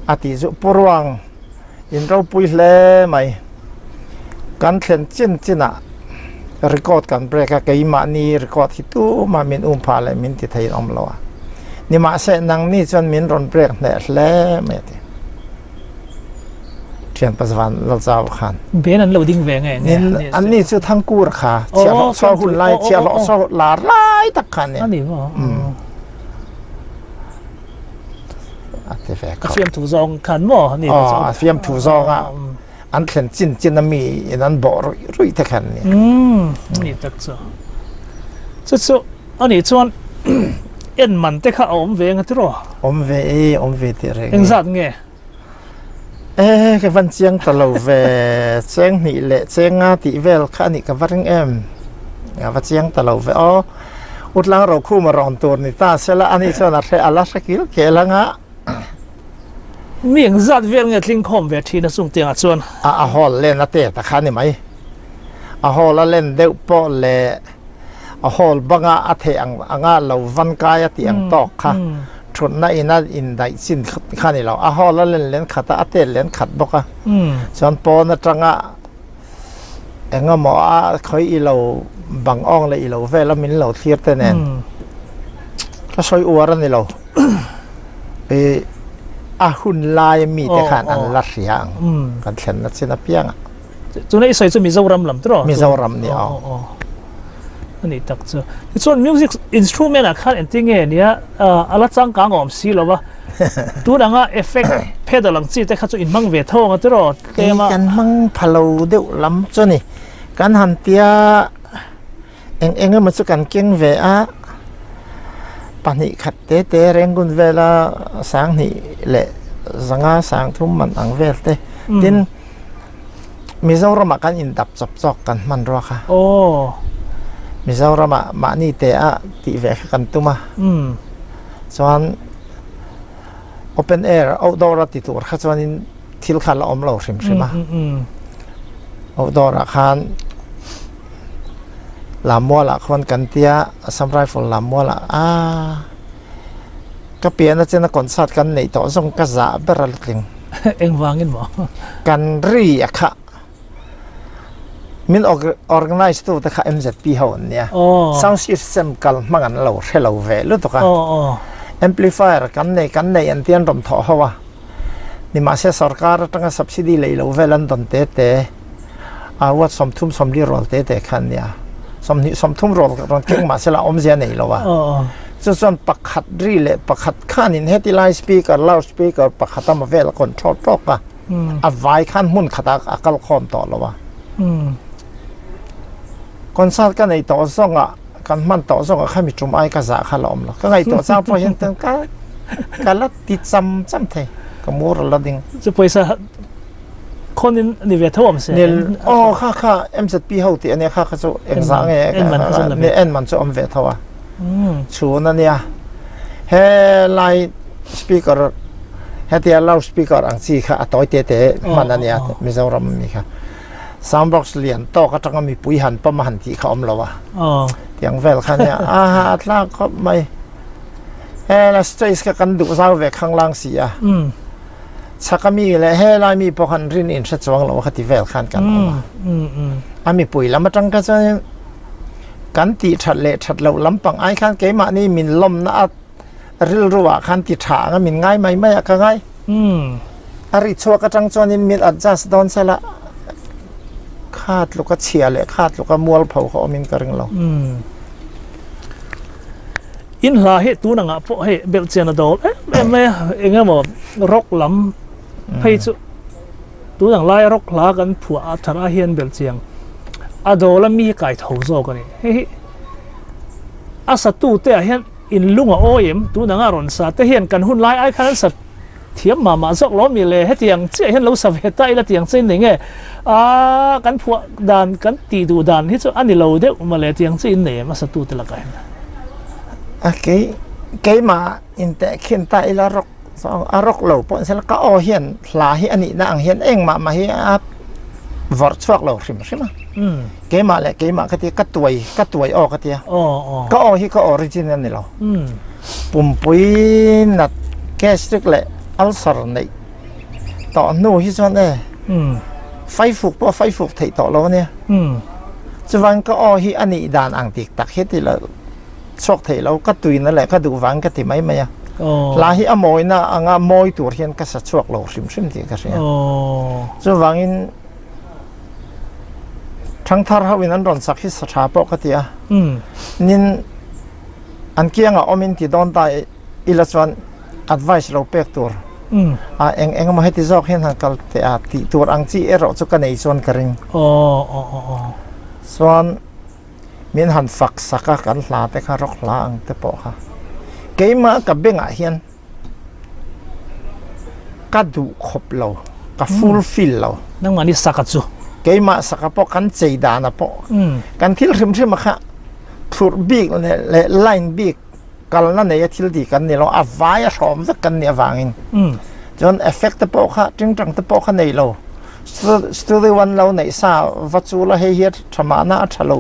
a tih chu Pu Ruang in ropui hle mai kan thlen chin chinah record kan break a keimahni record hi tumah min um phah leh min ti thei an awm lo a nimahse nangni chuan min rawn break hneh hle mai a ti thian Pazavan Lalzau khan Ben an lo ding ve nge nge an ni chu Thangkur kha chhiahhlawh saw hun lai chhiahhlawh saw lar lai tak kha a ni a ti ve khawp. A fiamthu zawng khan maw ni aw a fiamthu zawng a an thlen chin chin a mi in an bawh ruih ruih te khan ni ni tak chu chu chu ani chuan en man te kha a awm ve nga tiraw awm ve e awm ve tih reng engzat nge e ka van chiang ta lo ve cheng hnih leh cheng nga tih vel kha ani ka va ring em ka va chiang ta lo ve aw Utlang Rokhum a rawn tur ni ta sela ani chuan a hre a la hre kil kel anga. Mi engzat vel nge tling khawm ve thin a chung tiangah chuan? A a hall len a tet a kha ni mai. A hall a len deuh pawh leh a hall banga a theih ang anga lo van kai a tih ang tawk kha thutna ina indaih chin kha ni lo. A hall a len len khat a, a tet len khat bawk a. Chuan pawn atanga Engemaw a khawi i lo bang awng leh i lo vel a min lo thlir te nen ka sawi uar a ni lo. I a hun lai mi te khan an la hria ang kan thlenna chin apiang ah. Tuna i sawi chu Mizoram lam tiraw? Mizoram ni aw. A nih tak chu. Tichuan music instrument ah khan engtin nge nia a la changkang awm si lo va tun anga effect pedal ang chi te kha chu inhmang ve tho ang a tiraw? Hei kan hmang pha lo deuh lam chu a ni. Kan han tia eng eng emaw chu kan keng ve a, pahnih khat te te Rangoon vela sanghnih leh zanga sang thum man ang vel te. Tin, Mizoramah kan indap chawp chawk kan hmanrua kha. Mizoramah mahni te a tih ve kha kan tum a. Chuan open air outdoor a ti tur kha chuanin thil kha la awm lo hrim hrim a outdoor ah khan Lammual ah khuan kan tia Assam Rifle Lammual ah aaa ka pian atena concert kan neih tawh zawng ka zah ber a la tling engvangin maw kan ri a kha min organize tu te kha MZP ho an nia sound system kal hmang an lo hre lo ve lutuk a amplifier kan nei kan nei an tian rawn thawh ho a nimahse sorkar atanga subsidy lei lo vel an dawn te te a watt 30 40 rual te te kha an nia 20 30 rual rawn keng mahse la awmzia nei lo a chu chuan pakhat ri leh pakhat khanin heti lai speaker loud speaker pakhat a vel a control tawk a. A vai khan hmun khatah a kal khawm tawh lo a. Concert ka nei tawh zawngah kan hman tawh zawngah kha mi tum ai ka zah kha la awm lo. Ka ngaihtuah chang pawh hian ten ka ka la ti cham cham thei. Ka mur a la ding. Chu pawisa khawnin ni ve tho awm se. Nil aw kha kha MZP ho tih ania kha kha chu engzah nge en man kha chu la ve. En man chu awm ve tho a. Chhun ania he lai speaker hetia loud speaker ang chi kha a tawi te te hman ania Mizoram mi kha sound box lian tawk atanga mipui han pawm a han tih kha awm lo a tiang vel kha ania a ha a tlak khawp mai he la stage kha kan duh zau ve khanglang si a. Chhaka mi leh helai mi pawh khan rin in hre chuang lo kha ti vel khan kan awm a. A mipui lam atang kha chuan kan tih that leh that loh lampang ai khan keimahni min lawmna a rilru ah khan ti tha anga min ngai mai mai a ka ngai. A ri chhuak atang chuanin min adjust dawn sela kha tluka chhia leh kha tluka mualpho kha awmin ka ring lo. In hla hi tun angah pawh hei belh chian a dawl em em mai a, eng emaw rock lam phei chu tun ang laia rock hla kan phuah a thar ah hian belh chiang a dawl a mi hi kai tho zawk a ni. Hei hi a satu te ah hian in lung a awi em tun anga rawn sa te hian kan hun lai ai khan an sa Thiam mah mah zawk lo mi le, hetiang chiah hian lo sa ve ta ila tiang chiah in nei nge? Aaa kan phuah dan kan tih duh dan hi chu a ni lo deuh mah le tiang chiah in nei em a satu te lakah hian. A kei keimah in teh khin ta ila rawk zawng a rawk lo pawh sela ka aw hian hla hi a nihna ang hian engmah mah hi a vawrh chhuak lo hrim hrim a. Keimah leh keimah ka tia ka tuai ka tuai aw ka tia. Ka aw hi ka origin a ni lo. Pumpui nat gastric leh ulcer neih tawh hnu hi chuan e faifuk pawh a faifuk theih tawh lo a nia. Chuvan ka aw hi a nih dan ang dik tak hi ti lo chhuak theih lo ka tuina leh ka duh vang ka ti mai mai a. Hla hi a mawina anga mawi tur hian ka sa chhuak lo hrim hrim tih ka hria. Chuvangin Thangthar ho in an rawn sak hi sa tha pawh ka ti a. Nin an kiangah awmin ti dawn ta ila chuan advice lo pek tur a eng eng emaw heti zawk hian han kal teh a tih tur ang chi erawh chu ka nei chuan ka ring. Chuan min han fak sak a kan hla te kha rawk hla ang te pawh kha keimah ka bengah hian ka duh khawp lo ka fulfill lo. Nangmahni saka chu. Keimah saka pawh kan chei dana pawh kan thil hrim hrim a kha thlurh bik leh line bik kalna neia thil tih kan ni lo a vai a hrawm vek kan nih avangin chuan effect te pawh kha tingtang te pawh kha nei lo studio one lo neih sa va chu la hei hi a tha mahna a tha lo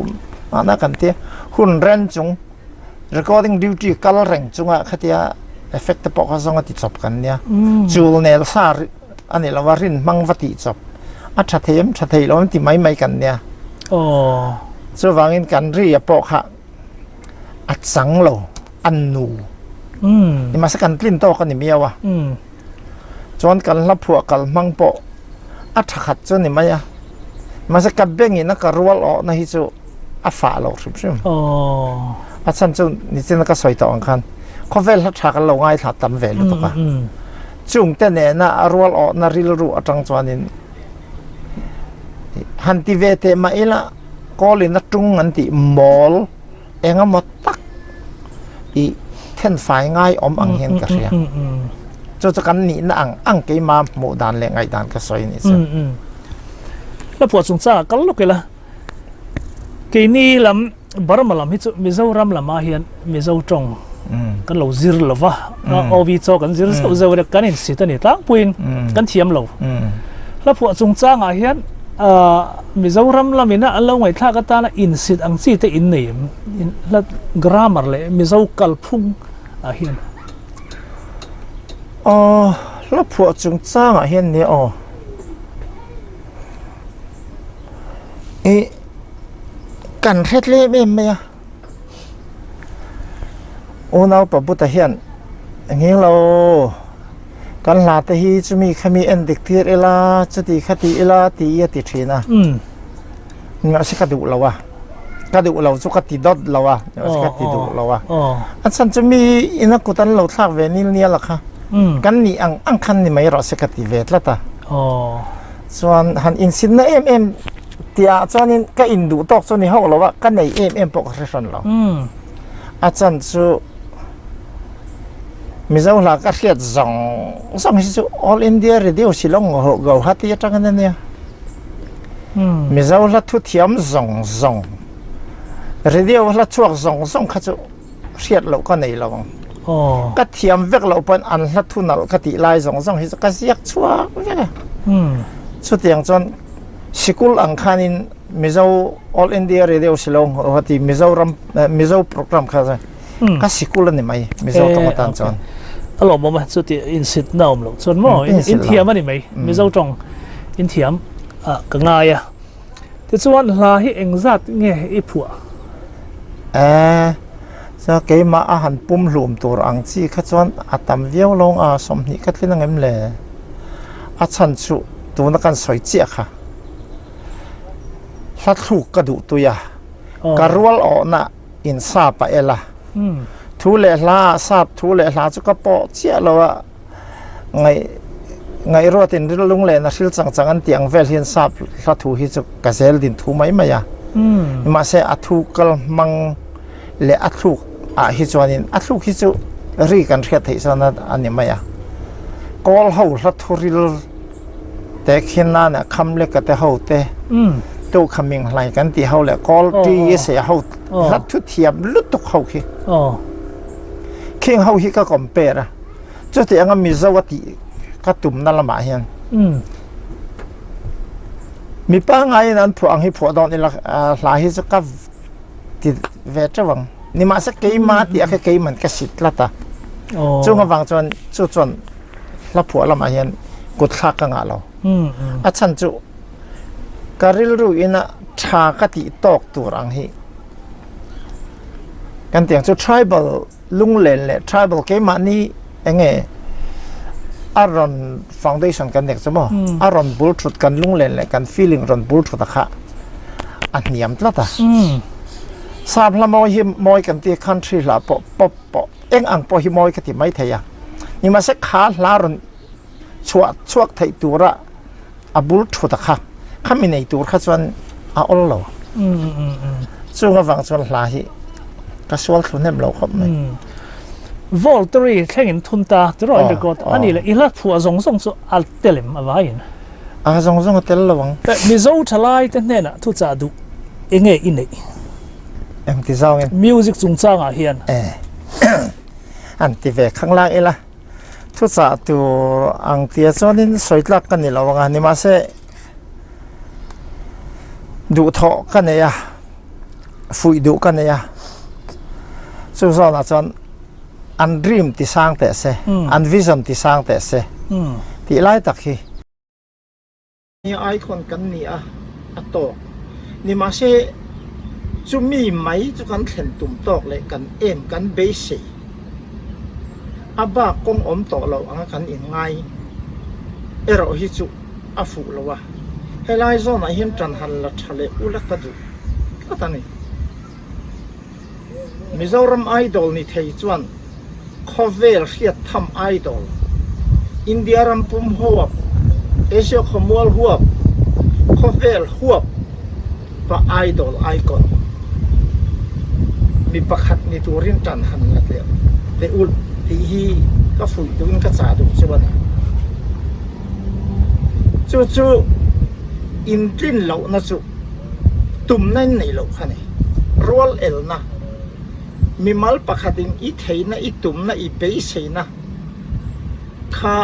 mahna kan tia hun ren chung recording duty kal reng chunga khatia effect te pawh kha zawng a ti chawp kan nia chul nel sa a ni lo a rin hmang va tih chawp a tha thei em tha thei lo em ti mai mai kan nia aw chuvangin kan ri a pawh kha a chang lo a nu um nimahse kan tlin tawk a ni miau a um chuan kan hla phuah kal hmang pawh a tha khat chu ni mai a mahse ka bengin a ka rual awhna hi chu a fah lo hrim hrim aw a chhan chu nichin ka sawi tawh ang khan khawvel hla tha kan lo ngaithla tam ve lutuk a Chungte nena a rual awhna rilru atang chuanin han ti ve teh mah ila kawlin a tung an tih mawl eng emaw tak i thenfai ngai awm ang hian ka hria. Chu chu kan nihna ang ang keima hmuh dan leh ngaihdan ka sawi a nih chu. Hla phuah chungchangah kal lawk ila keini lam Burma lam hi chu Mizoram lamah hian Mizo tawng kan lo zir lo va, OV chaw kan zir zeuh zeuh a, kan insit a ni tlangpuiin kan thiam lo. Hla phuah chungchangah hian Mizoram lamina an lo ngaihthlak atana insit ang chi te in nei em? Hla grammar leh Mizo kalphung ah hian. Aw, hla phuah chungchangah hian nia aw. Ih kan hre tlem em mai a unaupa buta hian engeng lo kan hla te hi chumi khami en dik tir ila chuti khati ila tih a ti thin a nimahse ka duh lo a ka duh lo chu ka ti dawt lo a nimahse ka ti duh lo a a chhan chu mi ina kut an lo thlak ve nil nial a kha kan nih ang ang khan ni mai rawh se ka ti ve tlat a. Chuan han insinna em em tihah chuanin ka induh tawk chu ni hauh lo a, ka nei em em pawh ka hre hran lo. A chan chu Mizo hla ka hriat zawng zawng hi chu All India Radio Shillong Guwahati atangin a nia. Mizo hla thu thiam zawng zawng, radio hla chhuak zawng zawng kha chu hriat loh ka nei lo ang. Ka thiam vek loh pawn an hla thu nalh ka tih lai zawng zawng hi chu ka ziak chhuak vek a. Chutiang chuan sikul ang khanin Mizo All India Radio Shillong Guwahati Mizoram Mizo program kha ka sikul a ni mai Mizo tawng atan chuan. A lawmawm a, chuti insitna awm loh chuan maw in thiam a ni mai, Mizo tawng in thiam ah ka ngai a. Tichuan hla hi engzat nge i phuah? E, chuan keimah a han pum hlum tur ang chi kha chuan a tam viau lo ang a, 20 ka tlin ang em le? A chhan chu tuna kan sawi chiah kha hla thluk ka duh tui a, ka rual awhna in sap a el a, thu leh hla ah sap thu leh hla chu ka pawh chiah lo a, ngaih ngaihruatin rilung leh na hril chang chang an tih ang vel hian sap hla thu hi chu ka zel din thu mai mai a, mahse a thu kal hmang leh a thluk ah hi chuanin a thluk hi chu ri kan hriat theih chuan a ni mai a, kawl ho hla thu ril te khin nan a kham lek a te ho te tu kha ming hlai kan tih ho leh kawl ti se ho hla thu thiam lutuk ho khi khing ho hi ka compare a chuti anga Mizo a tih ka tumna lamah hian mi pangaiin an phuah ang hi phuah dawn ila hla hi chu ka ti ve teuh ang nimahse keima tih a kha keiman ka sit tlat a chung avang chuan chu chuan hla phuah lamah hian kut thlak ka ngah lo a chhan chu ka rilru ina tha ka tih tawk tur ang hi kan tiang chu tribal lunglen leh tribal keimahni enge a rawn foundation kan nek chu maw a rawn bul thut kan lunglen leh kan feeling rawn bul thut a kha a hniam tlat a sap hla mawi hi mawi kan ti country hla pawh pop pawh eng ang pawh hi mawi ka ti mai thei a nimahse kha hla rawn chhuah chhuak theih tura a bul thut a kha khami nei tur kha chuan a awl lo chung avang chuan hla hi ka sual thlu hnem lo khawp mai Volteri thlengin thun ta tiraw in record ani leh i hla phuah zawng zawng chu a tel em a vaiin a zawng zawng a tel lo ang Mizo thalai te hnenah thuchah duh enge i neih engti zawngin music chungchangah hian an ti ve khanglang ila Thuchah tur ang tia chuanin sawi tlak ka ni lo ang a, nimahse duhthawh ka nei a, fuih duh ka nei a, chu zawnah chuan an dream ti sang teh se, an vision ti sang teh se tih lai tak hi. Icon kan ni a, a tawk. Nimahse, chumi mai chu kan thlen tum tawk leh kan em kan beisei. A bak kawng awm tawh lo anga kan inngai erawh hi chu a fuh lo a. Helai zawnah hian ṭan han la ṭha leh ula ka duh tlat a ni. Mizoram Idol ni thei chuan khawvel hriat tham Idol, India ram pum huap, Asia khawmual huap, khawvel huap pa Idol Icon mi pakhat ni turin tan han la teh teh ulh tih hi ka fuih duhin ka chah duh chu a ni. Chu chu intlin lohna chu tumna in neih loh kha ni. Rual elna, mimal pakhatin i theihna, i tumna, i beiseina kha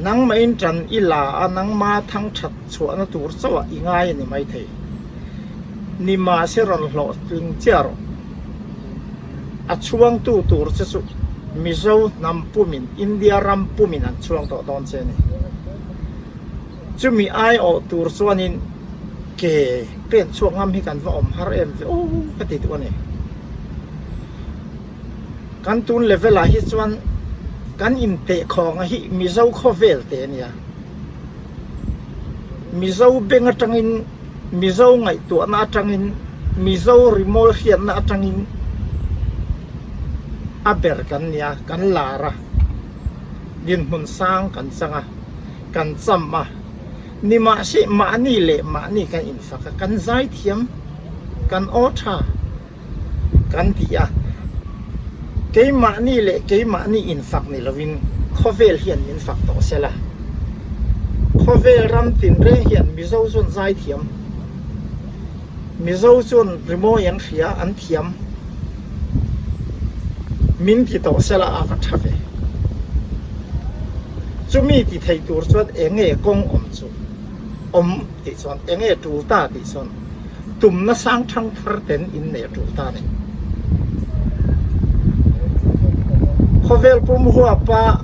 nangmahin tan i la a, nangma thangthat chhuahna tur chauhah i ngai a ni maithei. Nimahse rawn hlawhtling chiah rawh. A chhuangtu tur che chu Mizo hnam pumin, India ram pumin an chhuang tawh dawn che a ni. Chumi aiawh tur chuanin ke pen chhuak ngam hi kan va awm har em ve aw ka ti duh a ni. Kan tun level ah hi chuan kan intehkhawng a hi Mizo khawvel te a nia. Mizo beng atangin, Mizo ngaihtuahna atangin, Mizo rimawi hriatna atangin a ber kan nia, kan lar a, dinhmun sang kan chang a. kan cham a, nimahse mahni leh mahni kan infak a, kan zaithiam, kan aw tha kan ti a, keimahni leh keimahni infak ni lovin khawvel hian min fak tawh sela, khawvel ram tinreng hian Mizo chuan zaithiam, Mizo chuan rimawi an hria, an thiam. Min ti tawh sela a va tha ve. Chumi ti thei tur chuan enge kawng awm chu awm tih chuan enge tul ta tih chuan tumna sang thang thar ten in nei a tul ta a ni. Khawvel pum huapa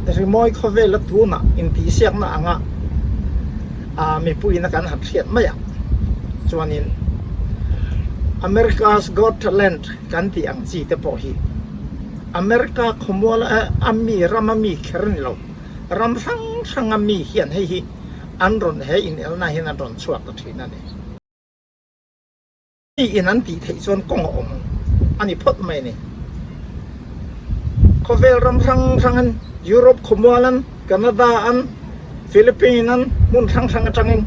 rimawi khawvela tunah intihsiakna anga mipuiin a kan han hriat mai a, chuanin America's Got Talent kan tih ang chi te pawh hi America khawmual a mi rama mi kher ni lo, ram hrang hranga mi hian hei hi an rawn he inelna hian an rawn chhuak ta thin a ni. Mi in an tih theih chuan kawng a awm a ni phawt mai a ni. Khawvel ram hrang hrang an, Europe khawmual an, Canada an, Philippine an, hmun hrang hrang atangin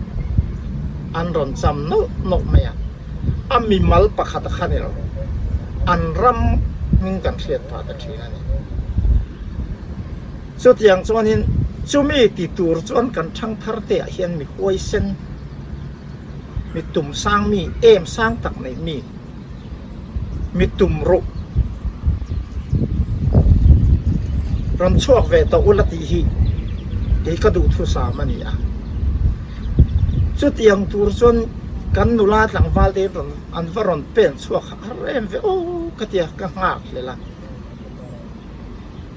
an rawn cham nawlh nawlh mai a. A mimal pakhat a kha ni lo, an ram hming kan hriat phah ta thin a ni. Chutiang chuanin chumi ti tur chuan kan thangthar te ah hian mi huaisen, Mi tum sang mi, em sang tak nei mi, mi tum ruh rawn chhuak ve tawh ula tih hi kei ka duhthusam a ni a. Chutiang tur chuan kan nula tlangval te rawn an va rawn pen chhuak har em ve aw ka tia ka nghak hlel a.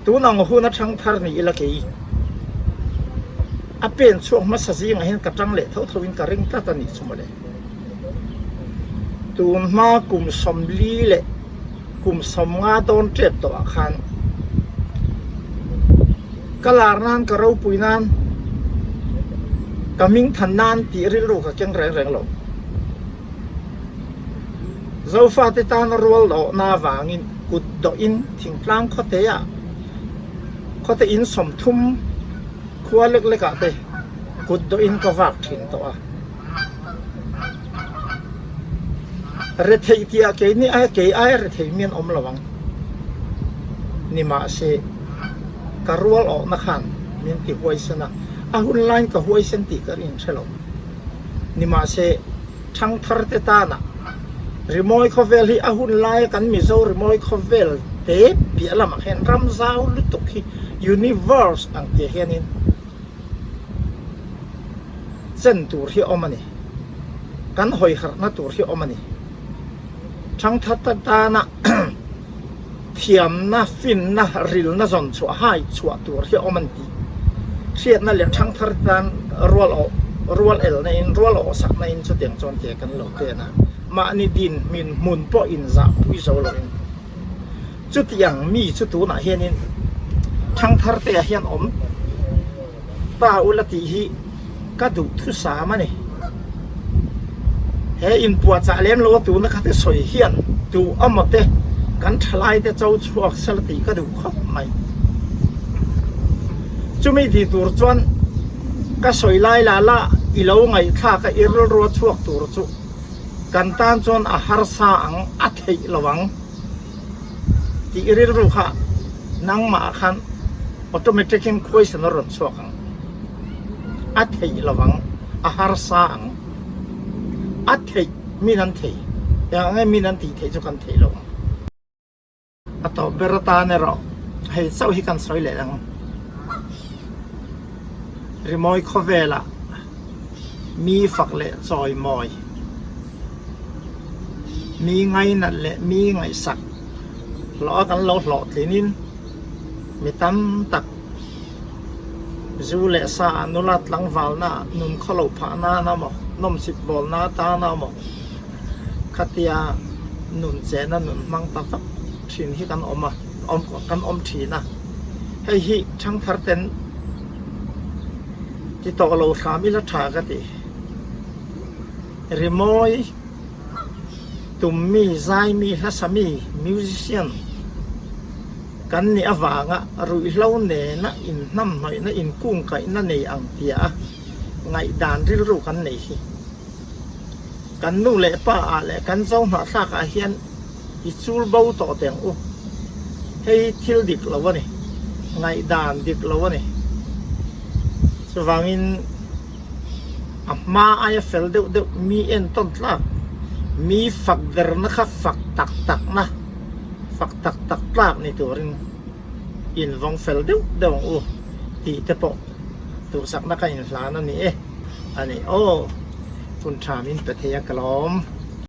Tun ang hun a thang thar ni ila kei a pen chhuak hmasa zingah hian ka tang leh tho tho in ka ring tlat a nih chu mawle. Tun hma kum 40 leh kum 50 dawn tep tawh ah khan ka lar nan ka ropui nan ka hming than nan tih rilru ka keng reng reng lo. Zofate tana rual dawhna avangin kut dawhin thingtlang khawteah khawte in 30 khua lek lekah te kut dawhin ka vak thin tawh a. Retheih tihah keini aia kei aia rethei mi an awm lo ang. Nimahse, ka rual awhna khan min ti huaisen a, a hun laiin ka huaisen tih ka inhre lo. Nimahse, Thangtharte tana rimawi khawvel hi a hun laia kan Mizo rimawi khawvel te piah lamah hian ram zau lutuk hi universe ang tih hianin chen tur hi a awm a ni. Kan hawi harhna tur hi a awm a ni. Thangtharte tana Thiamna, finna, rilna zawn chhuah hai chhuah tur hi a awm an ti. Hriatna leh thangthar tan rual awh, rual elna in, rual awh sakna in chutiang chuan ke kan lo pen a. Mahni din hmin hmun pawh inzahpui zo loin chutiang mi chu tunah hianin thangthar te ah hian awm ta ula tih hi ka duh thusam a ni. He inpuahchah lem lo a tuna kha te sawi hian tu amaw te kan thalai te cho chhuak sela tih ka duh khawp mai. Chumi tih tur chuan ka sawi lai la la i lo ngaihthlak a i rilrua chhuak tur chu kan tan chuan a harsa ang a theih lo ang. Tih rilru kha nangmah khan automatic in question a rawn chhuak ang. A theih lo ang, a harsa ang. A theih min an thei, eng ang nge min an tih theih chu kan theih lo ang. A tawp ber atan erawh hei chauh hi kan sawi leh ang. Rimawi khawvelah mi fak leh chawimawi. Mi ngainat leh mi ngaihsak hlawh a kan lo hlawhtlinin mi tam tak zu leh sa ah nula tlangvalna ah nun khaw loh phah nan a maw, nawmsip bawl na atan a maw khatia nun chena nun hmang ta vak thin hi kan awm a, kan awm thin a, hei hi thangthar ten ti tawh lo hram ila tha ka ti. Rimawi, tummi, zaimi, hlasami, musician, kan nih avanga ruihhlo nena inhnamhnawihna, inkungkaihna nei ang tia a ngaihdan rilru kan nei hi. Kan nu leh pa ah leh kan zo hnahthlak ah hian i chul bo tawh teh ang u. Hei hi thil dik lo a ni, ngaihdan dik lo a ni. Chuvangin. A hma aia fel deuh deuh mi entawn tlak, mi fak derna kha fak tak takna, fak tak tak tlak ni turin invawng fel deuh deuh ang u tih te pawh duhsakna ka inhlan a ni e. A ni aw, hun tha min pe thei a ka lawm.